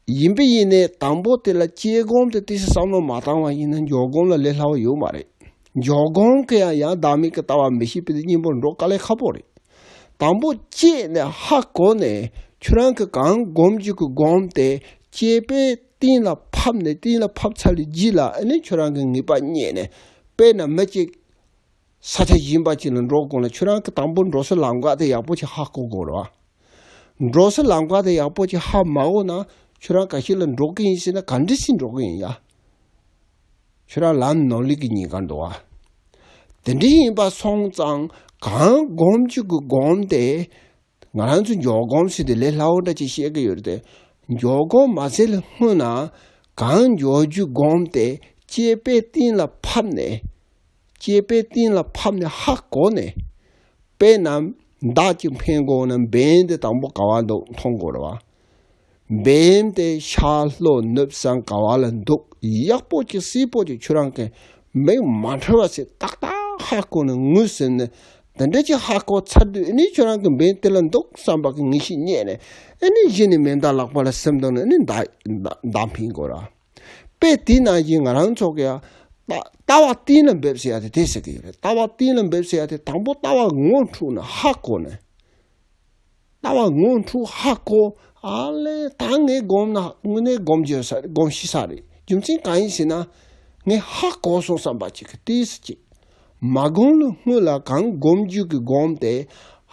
ཡིན་པ་ཡིན་ནའི་དང་པོ་དེ་ལ་དཔྱད་སྒོམ་དེ་ཏོག་ཙམ་བསམ་བློ་མ་བཏང་བ་ཡིན་ན། འཇོག་སྒོམ་ལ་ལས་སླ་བོ་ཡོད་མ་རེད། འཇོག་སྒོམ་གྱིས་ཡང་ཡང་བདག་མེད་ཀྱི་ལྟ་བ་མི་ཤེས་པའི་གཉེན་པོར་འགྲོ་དཀའ་ལས་ཁག་པོ་རེད། དང་པོ་དཔྱད་ནས་ཧ་གོ་ནས། ཁྱོད་རང་གིས་གང་སྒོམ་རྒྱུ་གི་སྒོམ་དེ། དཔྱད་པས་གཏན་ལ་ཕབ་ནས། གཏན་ལ་ཕབ་ཚར་བའི་རྗེས་ལ། ཨ་ནི་ཁྱོད་རང་གིས་ངེས་པ་རྙེད་ནས། དཔེར་ན་མི་གཅིག་ས་ཆ་གཞན་པ་ཅིག་ལ་འགྲོ་དགོས་ན། ཁྱོད་རང་གིས་དང་པོ་འགྲོ་སའི་ལམ་ཁ་དེ་ཡག་པོ་ཅིག་ཧ་གོ་དགོས་རེད་བ། འགྲོ་སའི་ལམ་ཁ་དེ་ཡག་པོ་ཅིག་ཧ་མ་གོ་ན། ཁྱོད་རང་ག་ཤེད་ལ་འགྲོ་གི་ཡིན་ཟེར་ན། ག་འདྲ་སེ་འགྲོ་གི་ཡིན་ཡ། ཁྱོད་རང་ལམ་ནོར་ལུག་གི་ཉེན་ཁ་འདུག་བ། དེ་འདྲ་ཡིན་པ་སོང་ཙང་། གང་སྒོམ་རྒྱུ་གི་སྒོམ་དེ། ང་རང་ཚོ་འཇོག་སྒོམ་ཟེར་དེ་ལས་སླ་བོ་འདྲ་ཅིག་བཤད་ཀྱི་ཡོད་རེད་དེ། འཇོག་སྒོམ་མ་ཟེར་ལས་སྔོན་ན། གང་འཇོག་རྒྱུ་སྒོམ་དེ་དཔྱད་པས་གཏན་ལ་ཕབ་ནས། དཔྱད་པས་གཏན་ལ་ཕབ་ནས་ཧ་གོ་ནས། དཔེར་ན་མདའ་གཅིག་འཕེན་དགོས་ན། འབེན་དེ་དང་པོ་ག་བ་འདུག་མཐོང་དགོས་རེད་བ། འབེན་དེ་ཤར་ལྷོ་ནུབ་བྱང་ག་བ་ལ་འདུག་ཡག་པོ་ཅིག་གསལ་པོ་ཅིག་ཁྱོད་རང་གིས་མིག་མ་འཁྲུལ་བ་ཞིག་ཏག་ཏག་ཧ་གོ་ནས་ངོས་ཟིན་ནས། དེ་འདྲ་ཅིག་ཧ་གོ་ཚར་དུས། ཨ་ནི་ཁྱོད་རང་གི་འབེན་དེ་ལ་འདུག་བསམ་པ་གི་ངེས་ཤེས་རྙེད་ནས། ཨ་ནི་གཞི་ནས་མེ་མདའ་ལག་པ་ལ་ཟིན་བཏང་ནས། ཨ་ནི་མདའ་མདའ་མདའ་འཕེན་དགོས་ར། དཔེ་དེ་ནང་བཞིན་ང་རང་ཚོ་གི་ཡང་ལྟ་ལྟ་བ་གཏན་ལ་འབེབས་ཟེར་ཡ་དེ་དེ་ཟེར་གི་ཡོད་རེད། ལྟ་བ་གཏན་ལ་འབེབས་ཟེར་ཡ་དེ། དང་པོ་ལྟ་བ་ངོ་འཕྲོད་ནས་ཧ་གོ་ནས། ལྟ་བ་ངོ་འཕྲོད་ཧ་གོ། ཨ་ལས། ད་ངས་སྒོམ་ན་དངོས་གནས་སྒོམ་རྒྱུ་ས་སྒོམ་ཤེས་ས་རེད། རྒྱུ་མཚན་གང་ཡིན་ཟེར་ན། ངས་ཧ་གོ་སོང་བསམ་པ་ཅིག་གི་ཏིས་ཅིག་མ་བསྒོམས་ལ་སྔོན་ལ་གང་བསྒོམ་རྒྱུ་གི་སྒོམ་དེ་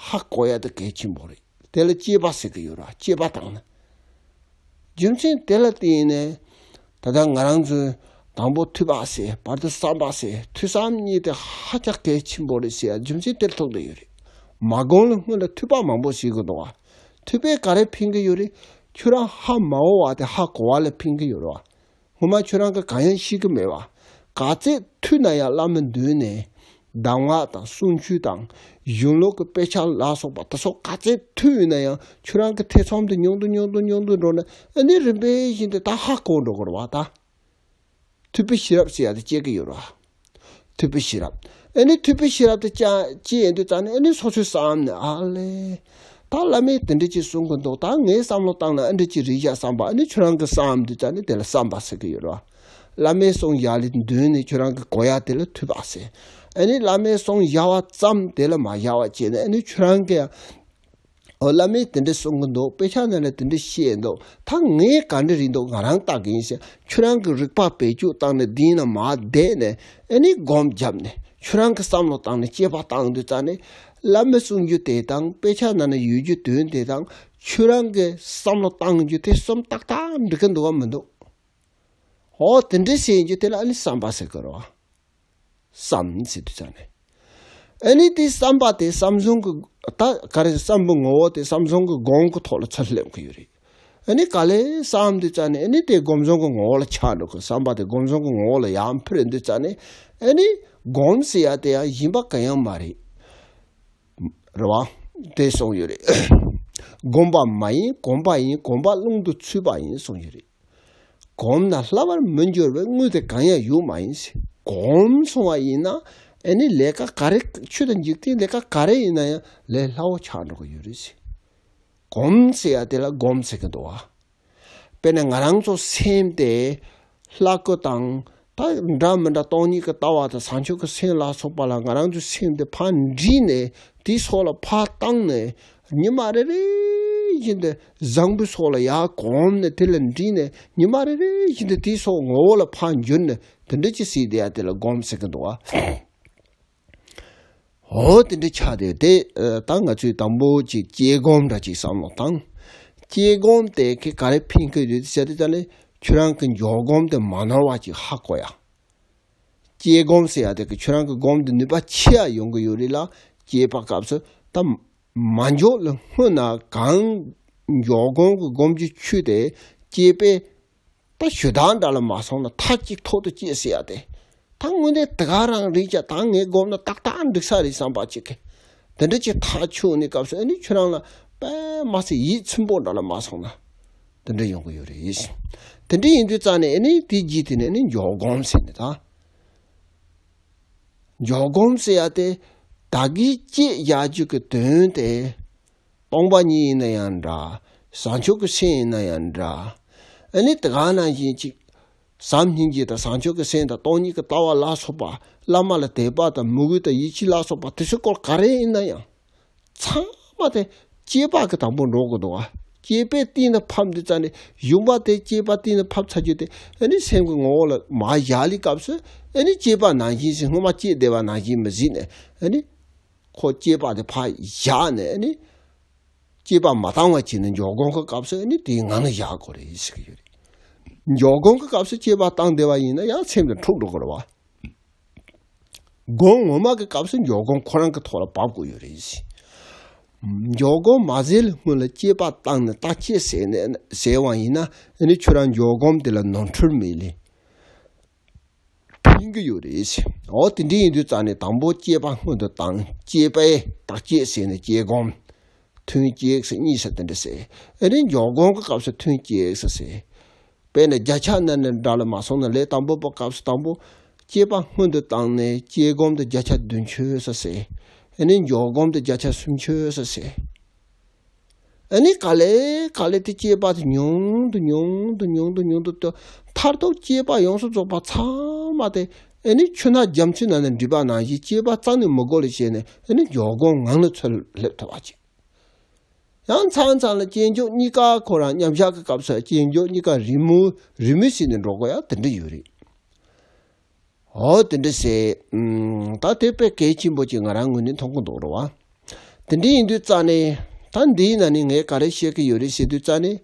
ཧ་གོ་ཡ་དེ་གལ་ཆེན་པོ་རེད། དེ་ལ་དཔྱད་པ་ཟེར་གི་ཡོད་ར། དཔྱད་པ་བཏང་ན། རྒྱུ་མཚན་དེ་ལ་བརྟེན་ནས་ད་ལྟ་ང་རང་ཚོས་དང་པོ་ཐོས་པ་ཟེར། བར་དུ་བསམ་པ་ཟེར། ཐོས་བསམ་གཉིས་དེ་ཧ་ཅང་གལ་ཆེན་པོ་རེད་ཟེར་ཡ་རྒྱུ་མཚན་དེར་ཐུག་བསྡད་ཡོད་རེད། མ་བསྒོམས་ལ་སྔོན་ལ་ཐོས་པ་མང་པོ་བྱེད་དགོས་འདུག་བ། ཐོས་པས་ག་རེ་ཕན་གི་ཡོད་རེད། ཁྱོད་རང་ཧ་མ་གོ་བ་དེ་ཧ་གོ་བ་ལ་ཕན་གི་ཡོད་རེད་བ། སྔོན་མ་ཁྱོད་རང་གིས་གང་ཡང་ཤེས་ཀྱི་མེད་པ། ག་ཚད་ཐོས་ན་ཡང་བླ་མའི་མདུན་ནས་གདམས་ངག་དང་གསུང་ཆོས་དང་གཞུང་ལུགས་ཀྱི་དཔེ་ཆ་ལ་སོགས་པ་དེ་ཚོ་ག་ཚད་ཐོས་ཡོད་ན་ཡང་ཁྱོད་རང་གི་ཐེ་ཚོམ་དེ་ཉུང་དུ་ཉུང་དུ་ཉུང་དུ་འགྲོ་ནས། ཨ་ནི་རིམ་པས་བཞིན་དུ་ད་ཧ་གོ་འགྲོ་གི་རེད་བ་ད། ཐོས་པའི་ཤེས་རབ་ཟེར་ཡ་དེ་སྐྱེ་གི་ཡོད་རེད་བ། ཐོས་པའི་ཤེས་རབ། ཨ་ནི་ཐོས་པའི་ཤེས་རབ་དེ་ཅང་སྐྱེས་ཡོང་དུས་ཙང་ནས་ཨ་ནི་སོ་སོས་བསམ་ནས་ཨ་ལས། ད་བླ་མས་དེ་འདྲ་ཅིག་གསུང་གི་འདུག་ད་ངས་བསམ་བློ་བཏང་ན་ཨ་འདྲ་ཅིག་རེད་ཤག་བསམ་པ། ཨ་ནི་ཁྱོད་རང་གིས་བསམ་དུས་ཙང་ནས་དེ་ལ་བསམ་པ་ཟེར་གི་ཡོད་རེད་བ། བླ་མས་གསུངས་བཞག་ལས་མདུན་ནས་ཁྱོད་རང་གིས་གོ་ཡ་དེ་ལ་ཐོས་པ་ཟེར། ཨ་ནི་བླ་མས་གསུངས་བཞག་པ་ཙམ་དེ་ལ་མ་བཞག་པ་བྱས་ནས་ཨ་ནི་ཁྱོད་རང་གིས་ཡང་། ཨོ་བླ་མས་དེ་འདྲ་གསུང་གི་འདུག་དཔེ་ཆ་ནང་ལ་དེ་འདྲ་བཤད་འདུག་ད་ངས་ག་འདྲ་རེད་འདུག་ང་རང་ལྟ་གི་ཡིན་ཟེར། ཁྱོད་རང་གིས་རིག་པ་བེད་སྤྱོད་བཏང་ནས་འདི་ན་མར་བསྡད་ནས་ཨ་ནི་སྒོམ་བརྒྱབ་ནས་ཁྱོད་རང་གིས་བསམ་བློ་བཏང་ནས་དཔྱད་པ་བཏང་དུས་ཙང་ནས་བླ་མས་གསུང་རྒྱུ་དེ་དང་དཔེ་ཆ་ནང་ན་ཡོད་རྒྱུ་དོན་དེ་དང་ཁྱོད་རང་གིས་བསམ་བློ་བཏང་རྒྱུ་དེ་གསུམ་ཏག་ཏག་འགྲིག་གི་འདུག་བ་མི་འདུག་ཨོ་དེ་འདྲ་བཤད་རྒྱུ་དེ་ལ་ཨ་ནི་བསམ་པ་ཟེར་གི་རེད་བ། བསམ་ཟེར་དུས་ཙང་ནས། ཨ་ནི་དེ་བསམ་པ་དེ་བསམ་བྱུང་གི་ད་ག་རེ་བསམ་པའི་ངོ་བོ་དེ་བསམ་བྱུང་གི་སྒོམ་གྱི་ཐོག་ལ་ཚུར་སླེབས་ཀྱི་ཡོད་རེད། ཨ་ནི་ག་ལེ་བསམ་དུས་ཙང་ནས་ཨ་ནི་དེ་སྒོམ་བྱུང་གི་ངོ་བོ་ལ་ཆགས་འགྲོ་གི། བསམ་པ་དེ་སྒོམ་བྱུང་གི་ངོ་བོ་ལ་ཡར་འཕུར་དུས་ཙང་ནས་ཨ་ནི་སྒོམ་ཟེར་ཡ་དེ་ཡང་གཞན་པ་གང་ཡང་མ་རེད། རེད་བ། དེ་གསུངས་ཡོད་རེད། སྒོམ་པ་མ་ཡིན་གོམས་པ་ཡིན། གོམས་པ་ཀློང་དུ་ཚུད་པ་ཡིན་གསུངས་ཡོད་རེད། གོམས་ན་སླ་བར་མི་འགྱུར་བའི། དངོས་དེ་གང་ཡང་ཡོད་མ་ཡིན་ཟེར། གོམས་སོང་བ་ཡིན་ན་ཨ་ནི་ལས་ཀ་ག་རེ་ཆོས་དང་འཇིག་རྟེན་ལས་ཀ་ག་རེ་ཡིན་ན་ཡང་ལས་སླ་བོ་ཆགས་འགྲོ་གི་ཡོད་རེད་ཟེར། གོམས་ཟེར་ཡ་དེ་ལ་སྒོམ་ཟེར་གི་འདུག་བ། དཔེར་ན་ང་རང་ཚོ་སེམས་དེ་ལྷ་སྐུ་དང་ད་འདྲ་མི་འདྲ་སྟོང་ཉིད་ཀྱི་ལྟ་བ་དང་བྱང་ཆུབ་ཀྱི་སེམས་ལ་སོགས་པ་ལ་ང་རང་ཚོའི་སེམས་དེ་ཕར་འདྲིས་ནས་དེའི་སོགས་ལ་ཕར་བཏང་ནས་ཉི་མ་རེ་རེ་བཞིན་དུ་བཟང་པོའི་སོགས་ལ་ཡར་གོམས་ནས་དེ་ལ་འདྲིས་ནས་ཉི་མ་རེ་རེ་བཞིན་དུ་དེའི་སོགས་ངོ་བོ་ལ་ཕར་འགྱུར་ནས་དེ་འདྲ་ཅིག་སྲིད་དེ་ཡ་དེ་ལ་སྒོམ་ཟེར་གི་འདུག་བ། འོ་དེ་འདྲ་ཆགས་དེ་དེ་ད་ང་ཚོས་དང་པོ་ཅིག་དཔྱད་སྒོམ་འདྲ་ཅིག་བསམ་བློ་བཏང་། དཔྱད་སྒོམ་དེ་གི་ག་རེ་ཕན་གི་ཡོད་ཟེར་དུས་ཙ་ནས་ཁྱོད་རང་གི་འཇོག་སྒོམ་དེ་མ་ནོར་བ་ཅིག་ཧ་གོ་ཡ། དཔྱད་སྒོམ་ཟེར་ཡ་དེ་གི་ཁྱོད་རང་གི་སྒོམ་དེ་ནུས་པ་ཆེ་ཡ་ཡོང་གི་ཡོད་རེད་ལ། དཔྱད་པ་སྐབས་སུ་ད་མ་འཇོག་ལ་སྔོན་ན་གང་འཇོག་སྒོམ་གི་སྒོམ་གྱི་ཆོས་དེ་དཔྱད་པས་ད་ཞུ་དག་འདྲ་ལ་མ་སོང་ན་མཐའ་གཅིག་ཐོག་ཏུ་བསྐྱེད་ཟེར་ཡ་དེ། ད་དངོས་གནས་དེ་ག་རང་རེད་ཀྱ། ད་ངས་སྒོམ་ན་ཏག་ཏག་འགྲིག་ས་རེད་བསམ་པ་ཅིག་གི། དེ་འདྲ་ཅིག་ཐག་ཆོད་ནས་སྐབས་སུ་ཨ་ནི་ཁྱོད་རང་ལ་དཔེ་མ་སྲིད་ཡིད་ཚིམ་པོ་འདྲ་ལ་མ་སོང་ན། དེ་འདྲ་ཡོང་གི་ཡོད་རེད། དེ་འདྲ་ཡིན་དུས་ཙང་ནས་ཨ་ནི་དེ་རྗེས་དེ་ནས་ཨ་ནི་འཇོག་སྒོམ་ཟེར་ནས་ད། འཇོག་སྒོམ་ཟེར་ཡ་དེ་ད་གིན་དཔྱད་བཞག་རྒྱུ་གི་དོན་དེ། སྟོང་པ་ཉིད་ཡིན་ན་ཡང་འདྲ། བྱང་ཆུབ་ཀྱི་སེམས་ཡིན་ན་ཡང་འདྲ། ཨ་ནི་དེ་ག་ནང་བཞིན་ཅིག་བྱམས་སྙིང་རྗེ་དང་བྱང་ཆུབ་ཀྱི་སེམས་དང་སྟོང་ཉིད་ཀྱི་ལྟ་བ་ལ་སོགས་པ། བླ་མ་ལ་དད་པ་དང་མོས་གུས་དང་ཡིད་ཆེས་ལ་སོགས་པ་དེ་ཚོའི་སྐོར་ག་རེ་ཡིན་ན་ཡང་། ཚང་མ་དེ་དཔྱད་པ་གི་དང་པོ་འགྲོ་དགོས་འདུག་བ། དཔྱད་པས་གཏིང་ལ་ཕབ་དུས་ཙང་ནས་གཞུང་པ་དེ་དཔྱད་པ་གཏིང་ལ་ཕབ་ཚར་རྒྱུ་དེ་ཨ་ནི་སེམས་ཀྱི་ངོ་བོ་ལ་མར་བཞག་ལས་སྐབས་སུ་ཨ་ནི་དཔྱད་པ་ནང་བཞིན་ཟེར། སྔོན་མ་དཔྱད་བསྡད་པ་ནང་བཞིན་མི་གཟིགས་ནས་ཨ་ནི། ཁོ་དཔྱད་པ་དེ་ཕར་བཞག་ནས་ནི། དཔྱད་པ་མ་བཏང་བ་བྱས་ནས་འཇོག་སྒོམ་གྱི་སྐབས་སུ་ནི་དེའི་ངང་ལ་བཞག་དགོས་རེད་ཟེར་གྱི་ཡོད་རེད། འཇོག་སྒོམ་གྱི་སྐབས་སུ་དཔྱད་པ་བཏང་བསྡད་པ་ཡིན་ན་ཡང་སེམས་དེ་འཁྲུག་འགྲོ་གི་རེད་བ། སྒོམ་ངོ་མ་གི་སྐབས་སུ་འཇོག་སྒོམ་ཁོ་རང་གི་ཐོག་ལ་བབས་དགོས་ཡོད་རེད་ཟེར། འཇོག་སྒོམ་མ་ཟེར་ལ་སྔོན་ལ་དཔྱད་པ་བཏང་ནས་བརྟག་དཔྱད་ཟེར་ནས་ཟེར་བ་ཡིན་ན་ནི་ཁྱོད་རང་འཇོག་སྒོམ་དེ་ལ་ནོར་འཁྲུལ་མེད་ལེ། ཕན་གྱི་ཡོད་རེད། འོ་དེ་འདྲ་ཡིན་དུས་ཙང་ནས་དང་པོ་དཔྱད་པ་སྔོན་དུ་བཏང་། དཔྱད་པས་བརྟག་དཔྱད་ཟེར་ནས་དཔྱད་སྒོམ། ཐུན་གཅིག་ཟེར་གཉིས་ཟེར་དེ་འདྲ་ཟེར། ཨ་ནི་འཇོག་སྒོམ་གྱི་སྐབས་སུ་ཐུན་གཅིག་ཟེར་ཟེར། དཔེར་ན་བརྒྱ་ཆ་ནང་ནས་འདྲ་ལ་མ་སོང་ན་ལས་དང་པོ་པའི་སྐབས་སུ་དང་པོ་དཔྱད་པ་སྔོན་དུ་བཏང་ནས་དཔྱད་སྒོམ་དེ་བརྒྱ་ཆ་བདུན་ཅུ་ཟེར་ཟེར། ཨ་ནི་འཇོག་སྒོམ་དེ་བརྒྱ་ཆ་སུམ་ཅུ་ཟེར་ཟེར། ཨ་ནི་ག་ལེ་ག་ལེ་དེ་དཔྱད་པ་དེ་ཉུང་དུ་ཉུང་དུ་ཉུང་དུ་ཉུང་དུ་ཏོ། མཐར་ཐུག་དཔྱད་པ་ཡོངས་སུ་རྫོགས་པ་ཚང་མ་དེ་ཨ་ནི་ཆུ་སྣ་རྒྱ་མཚོའི་ནང་ནས་འདྲེས་པ་ནང་བཞིན་དཔྱད་པ་རྩ་ནས་མི་དགོས་ལ་བྱས་ནས་ཨ་ནི་འཇོག་སྒོམ་ངང་ལ་ཚུར་སླེབས་ཐུབ་པ་ཅིག། ཡང་མཚམས་མཚམས་ལ་དཔྱད་འཇོག་གཉིས་ཀ་ཁོ་རང་མཉམ་བཞག་གི་སྐབས་སུ་དཔྱད་འཇོག་གཉིས་ཀ་རེས་མོས་རེས་མོས་བྱས་ནས་འགྲོ་དགོས་ཡ་དེ་འདྲ་ཡོད་རེད། འོ་དེ་འདྲ་ཟེར། ཨུམ། ད་དེ་དཔེ་གལ་ཆེན་པོ་ཅིག་ང་རང་ངོས་ནས་མཐོང་གི་འདུག་རེད་བ། དེ་འདྲ་ཡིན་དུས་ཙང་ནས་ད་འདིའི་ནང་ནས་ངས་ག་རེ་བཤད་ཀྱི་ཡོད་རེད་ཟེར་དུས་ཙང་ནས།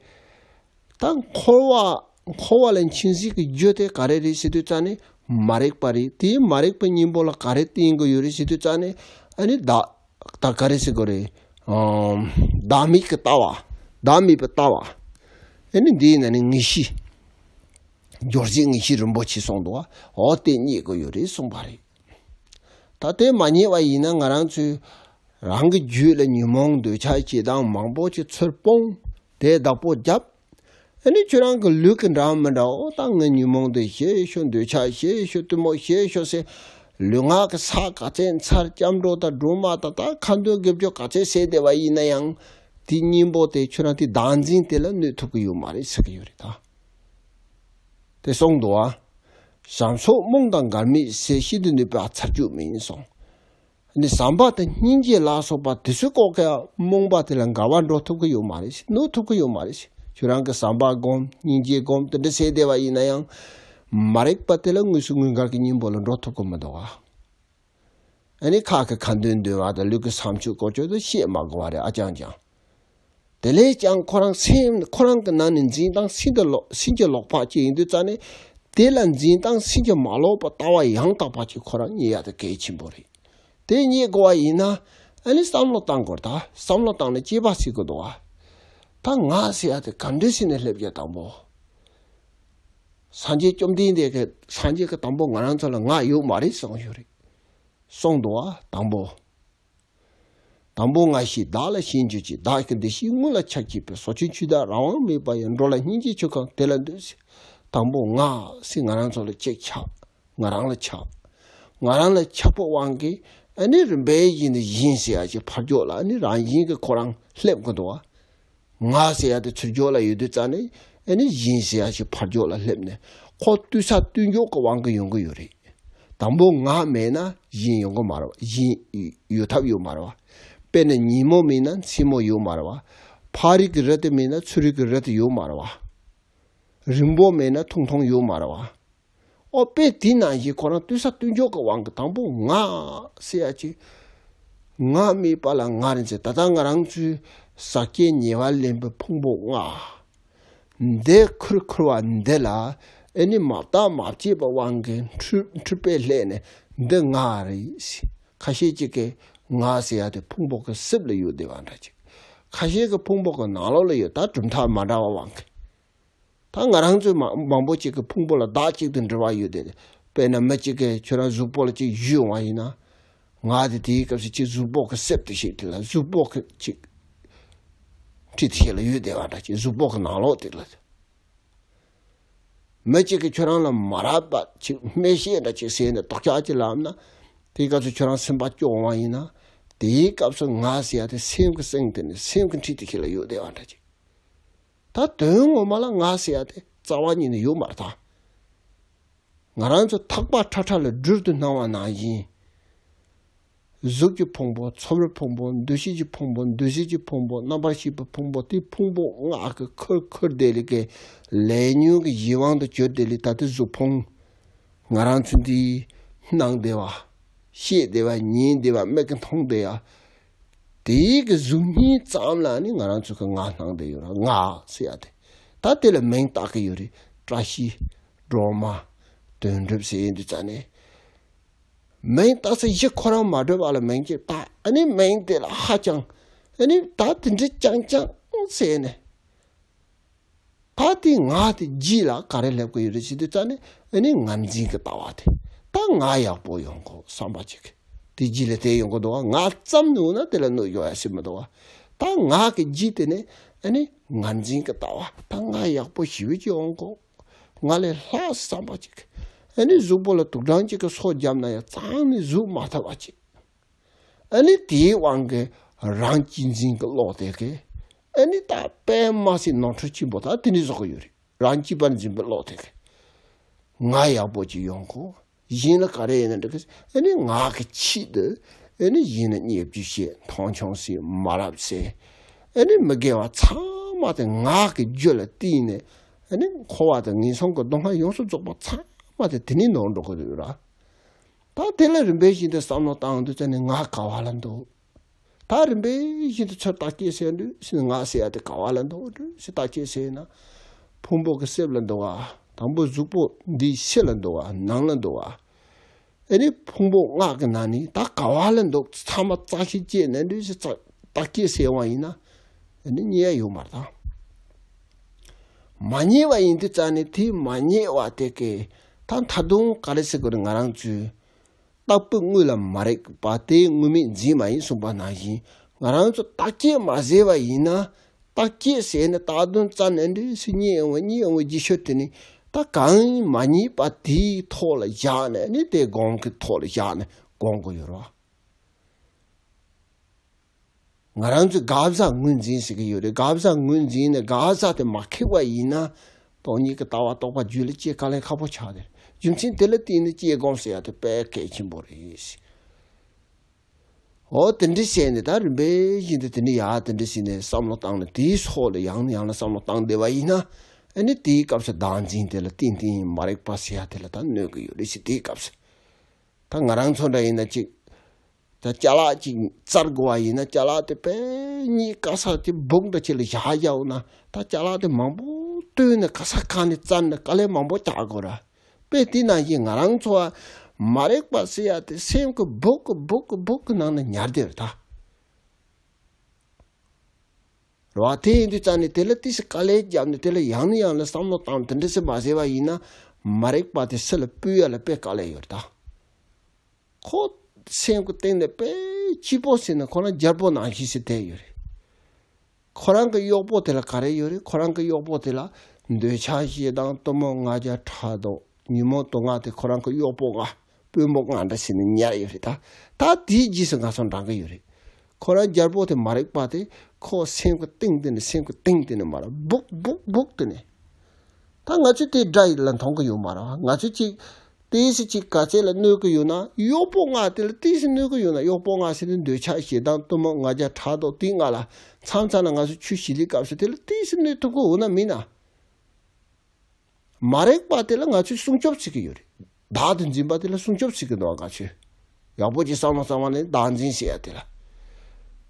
ད་འཁོར་བ་འཁོར་བ་ལ་འཆིང་བྱེད་ཀྱི་རྒྱུ་དེ་ག་རེ་རེད་ཟེར་དུས་ཙང་ནས་མ་རིག་པ་རེད། དེའི་མ་རིག་པའི་གཉེན་པོ་ལ་ག་རེ་བརྟེན་གྱི་ཡོད་རེད་ཟེར་དུས་ཙང་ནས། ཨ་ནི་བདག་ད་ག་རེ་ཟེར་དགོས་རེད། ཨམ། བདག་མེད་ཀྱི་ལྟ་བ། བདག་མེད་པའི་ལྟ་བ། ཨ་ནི་འདིའི་ནང་ནས་ངེས་ཤེས། སྦྱོར་བྱེད་ངེས་ཤེས་རིན་པོ་ཆེ་གསུངས་འདུག་བ། འོ་དེ་རྙེད་དགོས་ཡོད་རེད་གསུངས་པ་རེད། ད་དེ་མ་རྙེད་པ་ཡིན་ན་ང་རང་ཚོས་རང་གི་རྒྱུད་ལ་ཉོན་མོངས་འདོད་ཆགས་ཞེ་སྡང་མང་པོ་ཅིག་ཚུར་སྤུངས། དེ་བདག་པོ་བརྒྱབ། ཨ་ནི་ཁྱོད་རང་གི་ལུས་ཀྱི་འདྲ་མི་འདྲ། འོ་ད་ངའི་ཉོན་མོངས་འདི་ཞེ་ཤོ། འདོད་ཆགས་ཞེ་ཤོ། གཏི་མུག་ཞེ་ཤོ་ཟེར། ལུས་ངག་གི་ས་ག་ཚད་འཚར། སྐྱབས་འགྲོ་དང་སྒྲོལ་མ་དང་ད་ཁ་འདོན་དགེ་སྦྱོར་ག་ཚད་བྱས་བསྡད་པ་ཡིན་ན་ཡང་། དེའི་གཉེན་པོ་དེ་ཁྱོད་རང་དེའི་བདག་འཛིན་དེ་ལ་གནོད་ཐུབ་ཀྱི་ཡོད་མ་རེད་ཟེར་གྱི་ཡོད་རེད་ད། དེ་གསུངས་འདུག་བ། བྱམས་སོགས་རྨོངས་དང་འགལ་མེད་ཟེར། ཤིན་ཏུ་ནུས་པའི་ཚར་གཅོད་མིན་གསུངས། ནི་བྱམས་པ་དང་སྙིང་རྗེ་ལ་སོགས་པ་དེ་ཚོའི་སྐོར་གྱི་རྨོངས་པ་དེ་ལ་འགལ་བ་འགྲོ་ཐུབ་ཀྱི་ཡོད་མ་རེད། གནོད་ཐུབ་ཀྱི་ཡོད་མ་རེད། ཁྱོད་རང་གི་བྱམས་པ་སྒོམ། སྙིང་རྗེ་སྒོམ། དེ་འདྲ་བྱས་བསྡད་པ་ཡིན་ན་ཡང་། མ་རིག་པ་དེ་ལ་དངོས་སུ་དངོས་འགལ་གྱི་གཉེན་པོ་ལ་འགྲོ་ཐུབ་ཀྱི་མི་འདུག་བ། ཨ་ནི་ཁ་གི་ཁ་འདོན་འདོན་པ་དང་ལུས་ཀྱི་བྱམས་ཆོས་སྐོར་ཆོས་དེ་བཤད་མ་དགོས་པ་རེད། ཨ་ཅང་ཅང་། དེ་ལས་ཀྱང་ཁོ་རང་སེམས་ཁོ་རང་གི་ནང་ནས་འཛིན་སྟངས་ཤིན་ཏུ་ལོག་ཤིན་ཏུ་ལོག་པ་ཅིག་ཡིན་དུས་ཙང་ནས། དེ་ལ་འཛིན་སྟངས་ཤིན་ཏུ་མ་ལོག་པ་ལྟ་བ་ཡང་དག་པ་ཅིག་ཁོ་རང་རྙེད་ཡ་དེ་གལ་ཆེན་པོ་རེད། དེ་རྙེད་དགོས་པ་ཡིན་ན། ཨ་ནི་བསམ་བློ་བཏང་དགོས་རེད། ད་བསམ་བློ་བཏང་ནས་དཔྱད་པ་བྱེད་དགོས་འདུག་བ། ད་ང་ཟེར་ཡ་དེ་ག་འདྲ་བྱས་ནས་སླེབས་ཀྱི། དང་པོ། སངས་རྒྱས་བཅོམ་ལྡན་འདས་ཀྱིས་སངས་རྒྱས་ཀྱིས་དང་པོ་ང་རང་ཚོ་ལ་ང་ཡོད་མ་རེད་གསུངས་ཡོད་རེད། གསུངས་འདུག་བ། དང་པོ། དང་པོ་ང་ཞེས་བདག་ལ་ཞེན་གྱུར་ཅིང་། བདག་གི་འདི་ཞེས་དངོས་ལ་ཆགས་བསྐྱེད་པས། ཟོ་ཆུན་ཆུ་དག་རང་དབང་མེད་པ་ཡང་། འགྲོ་ལ་སྙིང་རྗེ་ཆུ་གང་དེ་ལ་འདུད་ཟེར། དང་པོ་ང་ཟེར་ང་རང་ཚོ་ལ་གཅིག་ཆགས། ང་རང་ལ་ཆགས། ང་རང་ལ་ཆགས་པའི་དབང་གིས་ཨ་ནི་རིམ་པས་བཞིན་དུ་གཞན་ཟེར་ཡ་ཅིག་ཕར་ཕྱོགས་ལ་ཨ་ནི་རང་བཞིན་གྱིས་ཁོ་རང་སླེབས་ཀྱི་འདུག་བ། ང་ཟེར་ཡ་དེ་ཚུར་ཕྱོགས་ལ་ཡོད་དུས་ཙང་ནས། ཨ་ནི་གཞན་ཟེར་ཡ་ཞིག་ཕར་ཕྱོགས་ལ་སླེབས་ནས། ཁོ་ལྟོས་ས་ལྟོས་འཇོག་གི་དབང་གིས་ཡོང་གི་ཡོད་རེད། དང་པོ་ང་མེད་ན་གཞན་ཡོང་གི་མ་རེད་བ། གཞན་ཡོད་ཐབས་ཡོད་མ་རེད་བ། དཔེར་ན་ཉིན་མོ་མེད་ན་མཚན་མོ་ཡོད་མ་རེད་བ། ཕ་རོལ་གྱི་རི་དེ་མེད་ན་ཚུ་རོལ་གྱི་རི་དེ་ཡོད་མ་རེད་བ། རིང་པོ་མེད་ན་ཐུང་ཐུང་ཡོད་མ་རེད་བ། ཨོ་དཔེ་དེ་ནང་བཞིན་ཁོ་རང་ལྟོས་ས་ལྟོས་འཇོག་གི་དབང་གིས་དང་པོ་ང་ཟེར་ཡ་ཅིག་ང་མེད་པ་ལ་ང་རེད་ཟེར། ད་ལྟ་ང་རང་ཚོའི་ཟག་བཅས་ཉེ་བར་ལེན་པའི་ཕུང་པོ་ལྔ། འདི་ཁུར་ཁུར་བ་འདི་ལ་ཨེ་ནི་མ་བརྟགས་མ་དཔྱད་པའི་དབང་གིས་འཁྲུལ་འཁྲུལ་པས་བསླད་ནས་འདི་ང་རེད་ཟེར། ཁ་ཤས་ཅིག་གིས་ང་ཟེར་ཡ་དེ་ཕུང་པོ་གི་གསེབ་ལ་ཡོད་བསྡད་པ་འདྲ་ཅིག་ཁ་ཤས་ཀྱིས་ཕུང་པོ་གི་ནང་ལོགས་ལ་ཡོད། ད་གྲུབ་མཐའ་མ་འདྲ་བའི་དབང་གིས། ད་ང་རང་ཚོའི་མ་མང་པོ་ཅིག་གི་ཕུང་པོ་ལ་བདག་གཅིག་ཏུ་འདྲེས་པ་ཡོད་དེ། དཔེར་ན་མི་གཅིག་གིས་ཁྱོད་རང་གཟུགས་པོ་ལ་ཅིག་གཞུས་ཡོང་བ་ཡིན་ན། ང་དེ་དེའི་སྐབས་སུ་ཅིག་གཟུགས་པོ་གི་གསེབ་དེ་ཞིག་དེ་ལ་གཟུགས་པོ་གི་ཅིག་འཁྲིས་དེ་ཞིག་ལ་ཡོད་བསྡད་པ་འདྲ་ཅིག་གཟུགས་པོ་གི་ནང་ལོགས་དེ་ལ། མི་གཅིག་གིས་ཁྱོད་རང་ལ་མ་རབས་པ་ཅིག་སྨྲས་བཤད་འདྲ་ཅིག་ཟེར་ནས་རྟོག་ཞིབ་ཅིག་ལབ་ན། དེའི་སྐབས་སུ་ཁྱོད་རང་སེམས་པ་སྐྱོ་འོང་བ་ཡིན་ན། དེའི་སྐབས་སུ་ང་ཟེར་ཡ་དེ་སེམས་ཀྱི་གསེང་དེ་ནས་སེམས་ཀྱི་འཁྲིས་དེ་ཞིག་ལ་ཡོད་བསྡད་པ་འདྲ་ཅིག་ད་དོན་ངོ་མ་ལ་ང་ཟེར་ཡ་དེ་རྩ་བ་ཉིད་ནས་ཡོད་མ་རེད་ད། ང་རང་ཚོ་ཐག་པ་ཁྲ་ཁྲ་ལ་སྦྲུལ་དུ་སྣང་བ་ནང་བཞིན། གཟུགས་ཀྱི་ཕུང་པོ། ཚོར་བའི་ཕུང་པོ། འདུ་ཤེས་ཀྱི་ཕུང་པོ། འདུ་བྱེད་ཀྱི་ཕུང་པོ། རྣམ་པར་ཤེས་པའི་ཕུང་པོ། དེ་ཕུང་པོ་ལྔ་གི་ཁུར་ཁུར་དེ་ལས་ཀྱི་ལས་ཉོན་གྱི་གཞན་དབང་དུ་གྱུར་དེ་ལས་ད་ལྟའི་གཟུགས་ཕུང་། ང་རང་ཚོ་འདི་སྣང་བསྡད་པ། ཤེས་བསྡད་པ། ཉན་བསྡད་པ། མིག་གིས་མཐོང་བསྡད་ཡ། དེའི་གི་གཟུགས་བརྙན་ཙམ་ལ་ནི་ང་རང་ཚོ་གི་ང་སྣང་བསྡད་ཡོད་ར། ང་ཟེར་ཡ་དེ། ད་དེ་ལ་མིང་བཏགས་ཀྱི་ཡོད་རེད། བཀྲ་ཤིས། སྒྲོལ་མ། དོན་གྲུབ་ཟེར་ཡིན་དུས་ཙང་ནས། མིང་བཏགས་ཚེ་གཞི་ཁོ་རང་མ་གྲུབ་པ་ལ་མིང་ཅིག་བཏགས། ཨ་ནི་མིང་དེ་ལ་ཧ་ཅང་། ཨ་ནི་ད་དེ་འདྲ་རྐྱང་རྐྱང་ཟེར་ནས། ད་དེ་ང་དེ་རྗེས་ལ་ག་རེ་སླེབས་ཀྱི་ཡོད་རེད་ཟེར་དུས་ཙང་ནས། ཨ་ནི་ངར་འཛིན་གྱི་ལྟ་བ་དེ། ད་ང་ཡག་པོ་ཡོང་དགོས་བསམ་པ་ཅིག་དེ་རྗེས་ལ་དེ་ཡོང་གི་འདུག་བ། ང་ཙམ་ནུས་ན་དེ་ལ་གནོད་ཡོང་ཡ་ཟེར་མི་འདུག་བ། ད་ང་གི་རྗེས་དེ་ནས་ཨ་ནི་ངར་འཛིན་གྱི་ལྟ་བ། ད་ང་ཡག་པོ་ཞེ་པོ་ཅིག་ཡོང་དགོས། ང་ལས་ལྷག་བསམ་པ་ཅིག་ཨ་ནི་གཟུགས་པོ་ལ་དུག་སྦྲང་ཅིག་གིས་སོ་བརྒྱབ་ན་ཡང་རྩ་ནས་ཟུག་མ་ཐུབ་པ་ཅིག་ཨ་ནི་དེའི་དབང་གིས་རང་གཅེས་འཛིན་གྱི་བློ་དེ་གིས། ཨ་ནི་ད་དཔེ་མ་སྲིད་ནོར་འཁྲུལ་ཆེན་པོ་ད་དེ་འདྲ་བཟོ་གི་ཡོད་རེད། རང་གཅེས་པར་འཛིན་པའི་བློ་དེ་གིས། ང་ཡག་པོ་ཅིག་ཡོང་དགོས། གཞན་ལ་ག་རེ་ཡིན་ན་འགྲིག་གི། ཨ་ནི་ང་གི་ཆེད་དུ། ཨ་ནི་གཞན་ལ་བརྙས་བཅོས་བྱེད། མཐོང་ཆུང་བྱེད། མ་རབས་བྱེད། ཨ་ནི་མི་དགེ་བ་ཚང་མ་དེ་ང་གི་རྒྱུད་ལ་བརྟེན་ནས། ཨ་ནི་འཁོར་བ་དང་ངན་སོང་གི་སྡུག་བསྔལ་ཡོངས་སུ་རྫོགས་པ་ཚང་མ་དེ་དེ་ནས་ནོར་འགྲོ་གི་ཡོད་ར། ད་དེ་ལ་རིམ་པས་བཞིན་དུ་བསམ་བློ་བཏང་དུས་ཙམ་ནས་ང་ག་བ་ལ་འདུག་ད་རིམ་པས་བཞིན་དུ་ཚུར་བརྟག་དཔྱད་བྱས་དུས་ཙམ་ནས་ང་ཟེར་ཡ་དེ་ག་བ་ལ་འདུག་ཟེར་བརྟག་དཔྱད་བྱས་ན། ཕུང་པོ་གི་གསེབ་ལ་འདུག་ག་དང་པོ་གཟུགས་པོ་འདིའི་ཕྱི་ལ་འདུག་ག་ནང་ལ་འདུག་ག་ཨ་ནི་ཕུང་པོ་ལྔ་གི་ནང་ནས་ད་ག་བ་ལ་འདུག་ཚང་མ་བརྟག་ཞིབ་བྱས་ནས་འདུག་ཟེར་བརྟག་དཔྱད་བྱས་པ་ཡིན་ན། ཨ་ནི་རྙེད་ཡ་ཡོད་མ་རེད་ད། མ་རྙེད་པ་ཡིན་དུས་ཙམ་ནས་དེ་མ་རྙེད་པ་དེ་གི་ད་མཐའ་དོན་ག་རེ་ཟེར་དགོས་རེད། ང་རང་ཚོས་བརྟག་པའི་དངོས་ལ་མ་རེག་པ་དེ་དངོས་མེད་འཛིན་མ་ཡིན་གསུངས་པ་ནང་བཞིན། ང་རང་ཚོ་བརྟག་དཔྱད་མ་བྱས་པ་ཡིན་ན། བརྟག་དཔྱད་བྱས་ནས་བརྟག་དོན་རྩ་ནས་འདྲི་སི་རྙེད་ཡོང་བའི་རྙེད་ཡོང་བའི་རྗེས་ཤུལ་དེ་ནི་ད་གང་མ་རྙེད་པ་དེའི་ཐོག་ལ་བཞག་ནས་ནི་དེ་སྒོམ་གྱི་ཐོག་ལ་བཞག་ནས་སྒོམ་དགོས་ཡོད་རེད་བ། ང་རང་ཚོས་དགག་བྱ་ངོས་འཛིན་ཟེར་གྱི་ཡོད་རེད། དགག་བྱ་ངོས་འཛིན་ནས་དགག་བྱ་དེ་མ་ཁེགས་པ་ཡིན་ན། སྟོང་ཉིད་ཀྱི་ལྟ་བ་རྟོགས་པ་རྒྱུད་ལ་སྐྱེ་དཀའ་ལས་ཁག་པོ་ཆགས་ཏེ། རྒྱུ་མཚན་དེ་ལ་བརྟེན་ནས་སྐྱེ་སྒོམ་ཟེར་ཡ་དེ་དཔེ་གལ་ཆེན་པོ་རེད། འོ་དེ་འདྲ་བྱས་ནས་ད་རིམ་པས་བཞིན་དུ་དེ་འདྲ་ཡ་དེ་འདྲ་བྱས་ནས་བསམ་བློ་བཏང་ནས་དེའི་སོགས་ལ་ཡང་ནས་ཡང་ལ་བསམ་བློ་བཏང་བསྡད་པ་ཡིན་ན། ཨ་ནི་དེའི་སྐབས་སུ་བདག་འཛིན་དེ་ལ་ཏན་ཏན་མ་རིག་པ་ཟེར་ཡ་དེ་ལ་ད་གནོད་ཀྱི་ཡོད་རེད་ཟེར། དེའི་སྐབས་སུ་ད་ང་རང་ཚོ་འདྲ་ཡིན་ན་ཅིག་ད་ཅ་ལག་ཅིག་བཙལ་དགོས་པ་ཡིན་ན། ཅ་ལག་དེ་དཔེ་རྙེད་དཀའ་ས་དེ་སྦུག་འདྲ་ཅིག་ལ་བཞག་བཞག་ན། ད་ཅ་ལག་དེ་མང་པོ་བཏོན་ནས་ག་ས་ག་ནས་བཙལ་ནས་དཀའ་ལས་མང་པོ་རྒྱག་དགོས་ར། དཔེ་དེ་ནང་བཞིན་ང་རང་ཚོ་མ་རིག་པ་ཟེར་ཡ་དེ་སེམས་ཀྱི་སྦུག་གི་སྦུག་གི་སྦུག་གི་ནང་ན་ཉར་བསྡད་རེད་ད། རེད་བ། དེ་ཡིན་དུས་ཙང་ནས་དེ་ལ་ཏི་སི་དཀའ་ལས་བརྒྱབ་ནས་དེ་ལ་ཡང་ནས་ཡང་ལ་བསམ་བློ་བཏང་དེ་འདྲ་སེ་མ་བྱས་པ་ཡིན་ན། མ་རིག་པ་དེ་སེམས་ལ་སྤུས་ཡ་ལ་དཔེ་དཀའ་ལས་ཡོད་རེད་ད། ཁོ་སེམས་ཀྱི་སྟེང་ནས་དཔེ་སྐྱིད་པོ་ཟེར་ན་ཁོ་རང་རྒྱལ་པོ་ནང་བཞིན་ཟེར་བསྡད་ཡོད་རེད། ཁོ་རང་གི་གཡོག་པོ་དེ་ལ་ག་རེ་ཡོད་རེད། ཁོ་རང་གི་གཡོག་པོ་དེ་ལ་འདོད་ཆགས་ཞེ་སྡང་གཏི་མུག་ང་རྒྱལ་ཕྲག་དོག་ཉོན་མོངས་དུག་ལྔ་དེ་ཁོ་རང་གི་གཡོག་པོ་ལྔ། དཔོན་པོ་ལྔ་འདྲ་ཟེར་ནས་ཉར་ཡོད་རེད་ད། ད་དེའི་རྗེས་སུ་ང་ཚོ་འབྲང་གི་ཡོད་རེད། ཁོ་རང་རྒྱལ་པོ་དེ་མ་རིག་པ་དེ་ཁོ་སེམས་ཀྱི་གཏིང་དེ་ནས་སེམས་ཀྱི་གཏིང་དེ་ནས་མར་སྦུག་སྦུག་སྦུག་དེ་ནས། ད་ང་ཚོས་དེ་དགྲ་ཡིན་ལ་མཐོང་གི་ཡོད་མ་རེད་བ། ང་ཚོས་ཅིག་ཏོག་ཙམ་ཅིག་ག་ཚད་ལ་གནོད་ཀྱི་ཡོད་ན། གཡོག་པོ་ལྔ་དེ་ལ་ཏོག་ཙམ་གནོད་ཀྱི་ཡོད་ན། གཡོག་པོ་ལྔ་ཟེར་དུས་འདོད་ཆགས་ཞེ་སྡང་གཏི་མུག་ང་རྒྱལ་ཕྲག་དོག་དེ་ལྔ་ལ་མཚམས་མཚམས་ལ་ང་ཚོས་ཆོས་བྱེད་དུས་སྐབས་སུ་དེ་ལ་ཏོག་ཙམ་གནོད་ཐུབ་ཀྱི་འོ་ན་མིན་ན། མ་རིག་པ་དེ་ལ་ང་ཚོས་སྲུང་སྐྱོབ་བྱེད་ཀྱི་ཡོད་རེད། བདག་ཏུ་འཛིན་པ་དེ་ལ་སྲུང་སྐྱོབ་བྱེད་ཀྱི་འདུག་ང་ཚོས་ཡག་པོ་ཅིག་བསམ་བློ་བཏང་བ་ནི་བདག་འཛིན་ཟེར་ཡ་དེ་ལ།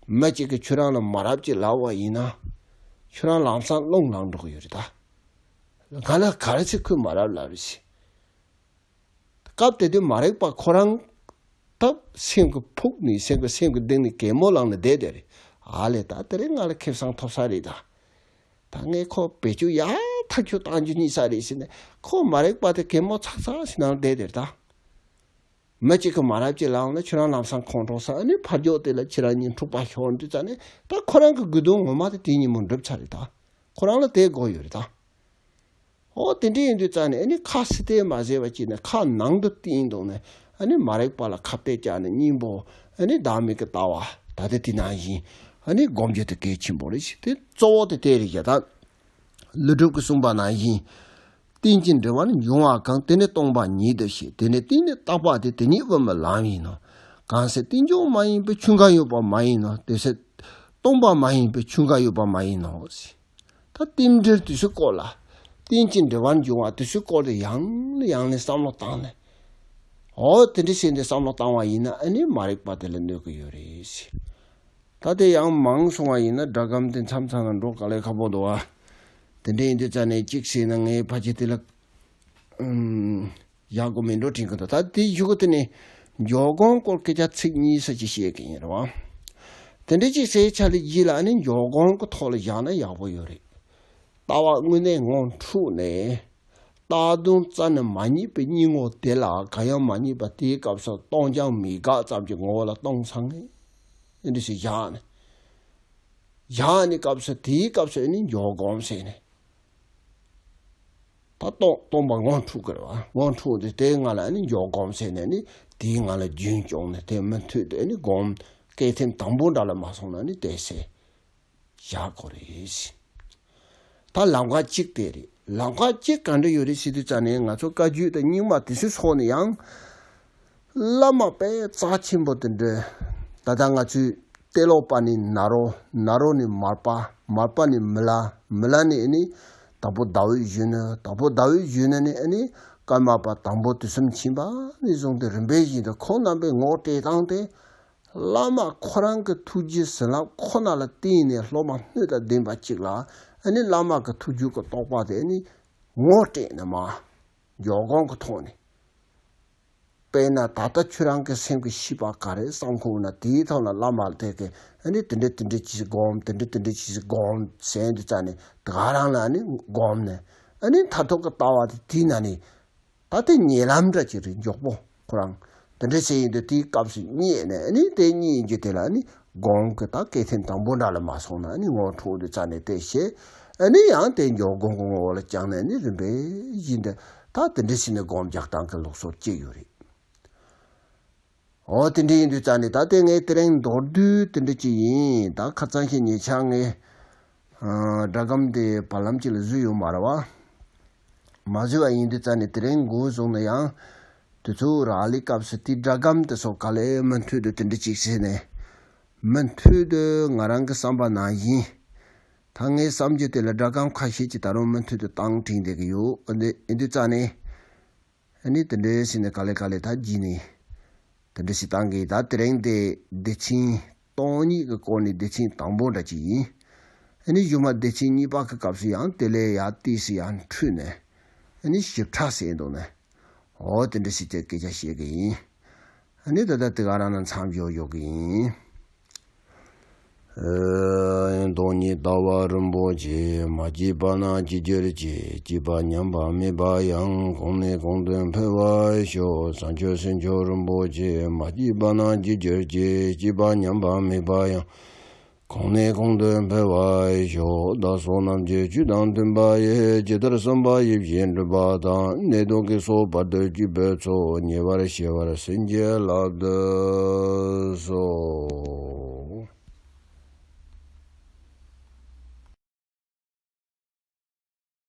མི་གཅིག་གིས་ཁྱོད་རང་ལ་མ་རབས་ཅིག་ལབ་པ་ཡིན་ན། ཁྱོད་རང་ལམ་སང་རླུང་ལངས་འགྲོ་གི་ཡོད་རེད་ད། ང་ལ་ག་རེ་ཚེ་ཁོས་མ་རབས་ལབ་རེད་ཟེར། སྐབས་དེ་དུས་མ་རིག་པ་ཁོ་རང་ད་སེམས་ཀྱི་ཕུག་ནས་སེམས་ཀྱི་སེམས་ཀྱི་གཏིང་ནས་གད་མོ་ལངས་ནས་བསྡད་བསྡད་རེད། ཨ་ལས་ད་དེ་རིང་ང་ལ་ཁེ་བཟང་ཐོབ་ས་རེད་ད། ད་ངས་ཁོ་བེད་སྤྱོད་ཡག་ཐག་ཆོད་བཏང་རྒྱུ་རྙེད་ས་རེད་ཟེར་ནས་ཁོ་མ་རིག་པ་དེ་གད་མོ་ཚག་ཚག་ཟེར་ནང་བསྡད་བསྡད་རེད་ད། མི་གཅིག་གིས་མ་རབས་ཅིག་ལབ་ན་ཁྱོད་རང་ལམ་སང་ཁོང་ཁྲོ་ཟ། ཨ་ནི་ཕར་ཕྱོགས་དེ་ལ་ཁྱེད་རང་གཉིས་འཁྲུག་པ་ཤོར་དུས་ཙང་ནས་ད་ཁོ་རང་གི་དགོས་དོན་ངོ་མ་དེ་དེ་ཉིན་མོ་འགྲུབ་ཚར་རེད་ད། ཁོ་རང་ལ་དེ་དགོས་ཡོད་རེད་ད། ཨོ་དེ་འདྲ་ཡིན་དུས་ཙང་ནས་ཨ་ནི་ཁ་ཕྱི་བལྟས་མ་བྱས་པ་བྱས་ནས་ཁ་ནང་དུ་བལྟས་འདུག་ནས། ཨ་ནི་མ་རིག་པ་ལ་ཁ་གཏད་བཅག་ནས་སྙིང་པོ་ཨ་ནི་བདག་མེད་ཀྱི་ལྟ་བ་ད་ལྟ་དེ་ནང་བཞིན་ཨ་ནི་སྒོམ་རྒྱུ་དེ་གལ་ཆེན་པོ་རེད་ཟེར། དེ་གཙོ་བོ་དེ་དེ་རེད་ཡ་ད། ཀླུ་སྒྲུབ་ཀྱིས་གསུངས་པ་ནང་བཞིན། རྟེན་ཅིང་འབྲེལ་བར་འབྱུང་བ་གང་། དེ་ནི་སྟོང་པ་ཉིད་དུ་ཤེས། དེ་ནི་རྟེན་ནི་བཏགས་པ་སྟེ། དེ་ཉིད་དབུ་མའི་ལམ་ཡིན་ནོ། གང་ཕྱིར་རྟེན་འབྱུང་མ་ཡིན་པའི། ཆོས་འགའ་ཡོད་པ་མ་ཡིན་ནོ། དེ་ཕྱིར་སྟོང་པ་མ་ཡིན་པའི། ཆོས་འགའ་ཡོད་པ་མ་ཡིན་ནོ། ད་རྟེན་འབྲེལ་དེ་ཚོའི་སྐོར་ལ། རྟེན་ཅིང་འབྲེལ་བར་འབྱུང་བ་དེ་ཚོའི་སྐོར་དུ་ཡང་ནས་ཡང་ནས་བསམ་བློ་བཏང་ནས། འོ་དེ་འདྲ་བྱས་ནས་བསམ་བློ་བཏང་བ་ཡིན་ན་ཨ་ནི་མ་རིག་པ་དེ་ལ་གནོད་ཀྱི་ཡོད་རེད་ཟེར། ད་དེ་ཡང་མང་སོང་བ་ཡིན་ན་སྒྲ་སྒམ་དེ་མཚམས་མཚམས་ལ་འགྲོ་དཀའ་ལས་ཁག་པོ་འདུག་བ། དེ་འདྲ་ཡིན་དུས་ཙང་ནས་གཅིག་བྱས་ན་ངའི་ཕལ་ཆེར་དེ་ལ་ཨུམ་ཡག་པོ་མིན་འགྲོ་དྲན་གྱི་འདུག་ད་དེ་གཞུག་གུ་དེ་ནས་འཇོག་སྒོམ་སྐོར་སྐད་ཆ་ཚིག་གཉིས་ཙམ་ཅིག་བཤད་ཀྱི་ཡིན་རེད་བ། དེ་འདྲ་ཅིག་བྱས་ཚར་བའི་རྗེས་ལ་ཨ་ནི་འཇོག་སྒོམ་གྱི་ཐོག་ལ་བཞག་ན་ཡག་པོ་ཡོད་རེད། ལྟ་བ་དངོས་གནས་ངོ་འཕྲོད་ནས། བཏགས་དོན་རྩ་ནས་མ་རྙེད་པའི་སྙིང་པོ་དེ་ལ་གང་ཡང་མ་རྙེད་པ་དེའི་སྐབས་སུ་སྟོང་ཅང་མི་དགག་ཙམ་གྱི་ངོ་བོ་ལ་སྟོང་ཚང་ངེ་འདི་ཞིག་བཞག་ནས། བཞག་ནས་སྐབས་སུ་དེའི་སྐབས་སུ་ནི་འཇོག་སྒོམ་ཟེར་ནས། ད་སྟོང་སྟོང་པ་ངོ་འཕྲོད་ཀྱི་རེད་བ། ངོ་འཕྲོད་དེ་དེའི་སྔ་ལ་ནི་འཇོག་སྒོམ་ཟེར་ནས་ནི་དེའི་སྔ་ལ་རྒྱུན་སྐྱོང་ནས་དེ་མུ་མཐུད་དེ་ནི་སྒོམ་སྐས་ཐེམ་དང་པོ་འདྲ་ལ་མ་སོང་ན་ནི་དེ་ཟེར། བཞག་དགོས་རེད། ད་ལམ་ཁ་གཅིག་དེ་རེད། ལམ་ཁ་གཅིག་ག་འདྲ་ཡོད་རེད་ཟེར་དུས་ཙང་ནས་ང་ཚོ་བཀའ་བརྒྱུད་དང་རྙིང་མ་དེ་ཚོའི་ཕྱོགས་ནས་ཡང་། བླ་མ་དཔེ་རྩ་ཆེན་པོ་དེ་འདྲ། ད་ལྟ་ང་ཚོའི་ཏེ་ལོ་པ་ཎི་ནཱ་རོ། ནཱ་རོ་ནས་མར་པ། མར་པ་ནས་མི་ལ། མི་ལ་ནས་ཨ་ནི་དྭགས་པོ་ཟླ་འོད་གཞོན་ནུ། དྭགས་པོ་ཟླ་འོད་གཞོན་ནུ་ནས་ཨ་ནི་ ཀརྨ་པ་དང་པོ་དུས་གསུམ་མཁྱེན་པ་ནས་བཟུང་སྟེ་རིམ་པས་བཞིན་དུ་ཁོང་རྣམ་པའི་ངོ་སྤྲད་སྟངས་དེ། བླ་མ་ཁོ་རང་གི་ཐུགས་རྗེ་བྱིན་རླབས་ཁོ་ན་ལ་བརྟེན་ནས་སློབ་མ་སྣོད་དང་ལྡན་པ་གཅིག་ལ། ཨ་ནི་བླ་མ་གི་ཐུགས་རྒྱུད་ཀྱི་རྟོགས་པ་དེ་ཨ་ནི་ངོ་སྤྲད་ནས་མར་འཇོག་སྒོམ་གྱི་ཐོག་ནས། དཔེར་ན་ད་ལྟ་ཁྱོད་རང་གི་སེམས་ཀྱི་ཤེས་པ་ག་རེ་བསམ་ཁོམ་ན་དེའི་ཐོག་ལ་བླ་མ་དེ་གིས་ཨ་ནི་དེ་འདྲ་དེ་འདྲ་ཅིག་སྒོམ། དེ་འདྲ་དེ་འདྲ་ཅིག་སྒོམ་ཟེར་དུས་ཙ་ནས་དེ་ག་རང་ལ་ཨ་ནི་སྒོམ་ནས། ཨ་ནི་མཐར་ཐུག་གི་ལྟ་བ་དེ་དེའི་ནང་ནས། ད་དེ་ཉེ་ལམ་འདྲ་ཅིག་རེད། མགྱོགས་པོ་ཁོ་རང་དེ་འདྲ་བྱས་ཡིན་དུས་དེའི་སྐབས་སུ་རྙེད་ནས། ཨ་ནི་དེ་རྙེད་རྒྱུ་དེ་ལ་ཨ་ནི་སྒོམ་གྱི་ད་སྐས་ཐེམ་དང་པོ་འདྲ་ལ་མར་སོང་ན་ཨ་ནི་ངོ་འཕྲོད་དུས་ཙ་ནས་དེ་བྱས། ཨ་ནི་ཡང་དེ་འཇོག་སྒོམ་གྱི་ངོ་བོ་ལ་བསྐྱངས་ནས་ཨ་ནི་རིམ་པས་བཞིན་དུ་ད་དེ་འདྲ་བྱས་ནས་སྒོམ་རྒྱག་སྟངས་ཀྱི་ལུགས་སྲོལ་སྐྱེས་ཡོད་རེད། འོ་དེ་འདྲ་ཡིན་དུས་ཙ་ནས་ད་དེ་ངས་དེ་རིང་མདོར་བསྡུས་དེ་འདྲ་ཅིག་ཡིན། ད་ཁ་སང་ཞིག་ཉེ་ཆར་ངས་ཨ་སྒྲ་སྒམ་དེ་བར་ལམ་ཅིག་ལ་བཟོས་ཡོད་མ་རེད་བ། མ་བཟོས་པ་ཡིན་དུས་ཙ་ནས་དེ་རིང་འགོ་བཟུང་ན་ཡང་། དུས་ཚོད་རག་ལས་སྐབས་སུ་དེ་སྒྲ་སྒམ་དེ་ཚོ་ག་ལེ་མུ་མཐུད་དུ་དེ་འདྲ་ཅིག་བྱས་ནས། མུ་མཐུད་དུ་ང་རང་གི་བསམ་པ་ནང་བཞིན། ད་ངའི་བསམ་རྒྱུ་དེ་ལ་སྒྲ་སྒམ་ཁ་ཤས་ཀྱིས་ད་རུང་མུ་མཐུད་དུ་བཏང་དྲན་བསྡད་ཀྱི་ཡོད། ཨ་ནི་ཡིན་དུས་ཙ་ནས། ཨ་ནི་དེ་འདྲའི་ཕྱིར་ནས་ག་ལེ་ག་ལེ་ད་བགྱིས་ནས། དེ་འདྲ་ཞིག་བཏང་གི། ད་དེ་རིང་དེ་སྡེ་ཚན་སྟོང་ཉིད་ཀྱི་སྐོར་ནས་སྡེ་ཚན་དང་པོ་འདྲ་ཅིག་ཡིན། ཨ་ནི་གཞུག་མ་སྡེ་ཚན་གཉིས་པ་གི་སྐབས་སུ་ཡང་དེ་ལས་ཡར་ཏོག་ཙམ་ཡར་འཕྲོས་ནས། ཨ་ནི་ཞིབ་ཕྲ་ཟེར་འདུག་ནས། འོ་དེ་འདྲ་ཞིག་གི་སྐད་ཆ་བཤད་གི་ཡིན། ཨ་ནི་ད་ལྟ་དེ་ག་རང་ན་མཚམས་འཇོག་འཇོག་གི་ཡིན། སྟོང་ཉིད་ལྟ་བ་རིན་པོ་ཆེ། མ་སྐྱེས་པ་རྣམས་སྐྱེ་གྱུར་ཅིག། སྐྱེས་པ་ཉམས་པ་མེད་པ་ཡང་། གོང་ནས་གོང་དུ་འཕེལ་བར་ཤོག། བྱང་ཆུབ་སེམས་མཆོག་རིན་པོ་ཆེ། མ་སྐྱེས་པ་རྣམས་སྐྱེ་གྱུར་ཅིག། སྐྱེས་པ་ཉམས་པ་མེད་པ་ཡང་། གོང་ནས་གོང་དུ་འཕེལ་བར་ཤོག། བདག་སོགས་རྣམས་ཀྱི་ཆོས་དང་མཐུན་པ་ཡི། ཇི་ལྟར་བསམ་པ་ཡིད་བཞིན་འགྲུབ་པ་དང་། ནད་གདོན་བགེགས་སོགས་བར་དུ་གཅོད་པའི་ཚོགས། ཉེ་བར་ཞི་བར་བྱིན་གྱིས་བརླབ་ཏུ་གསོལ།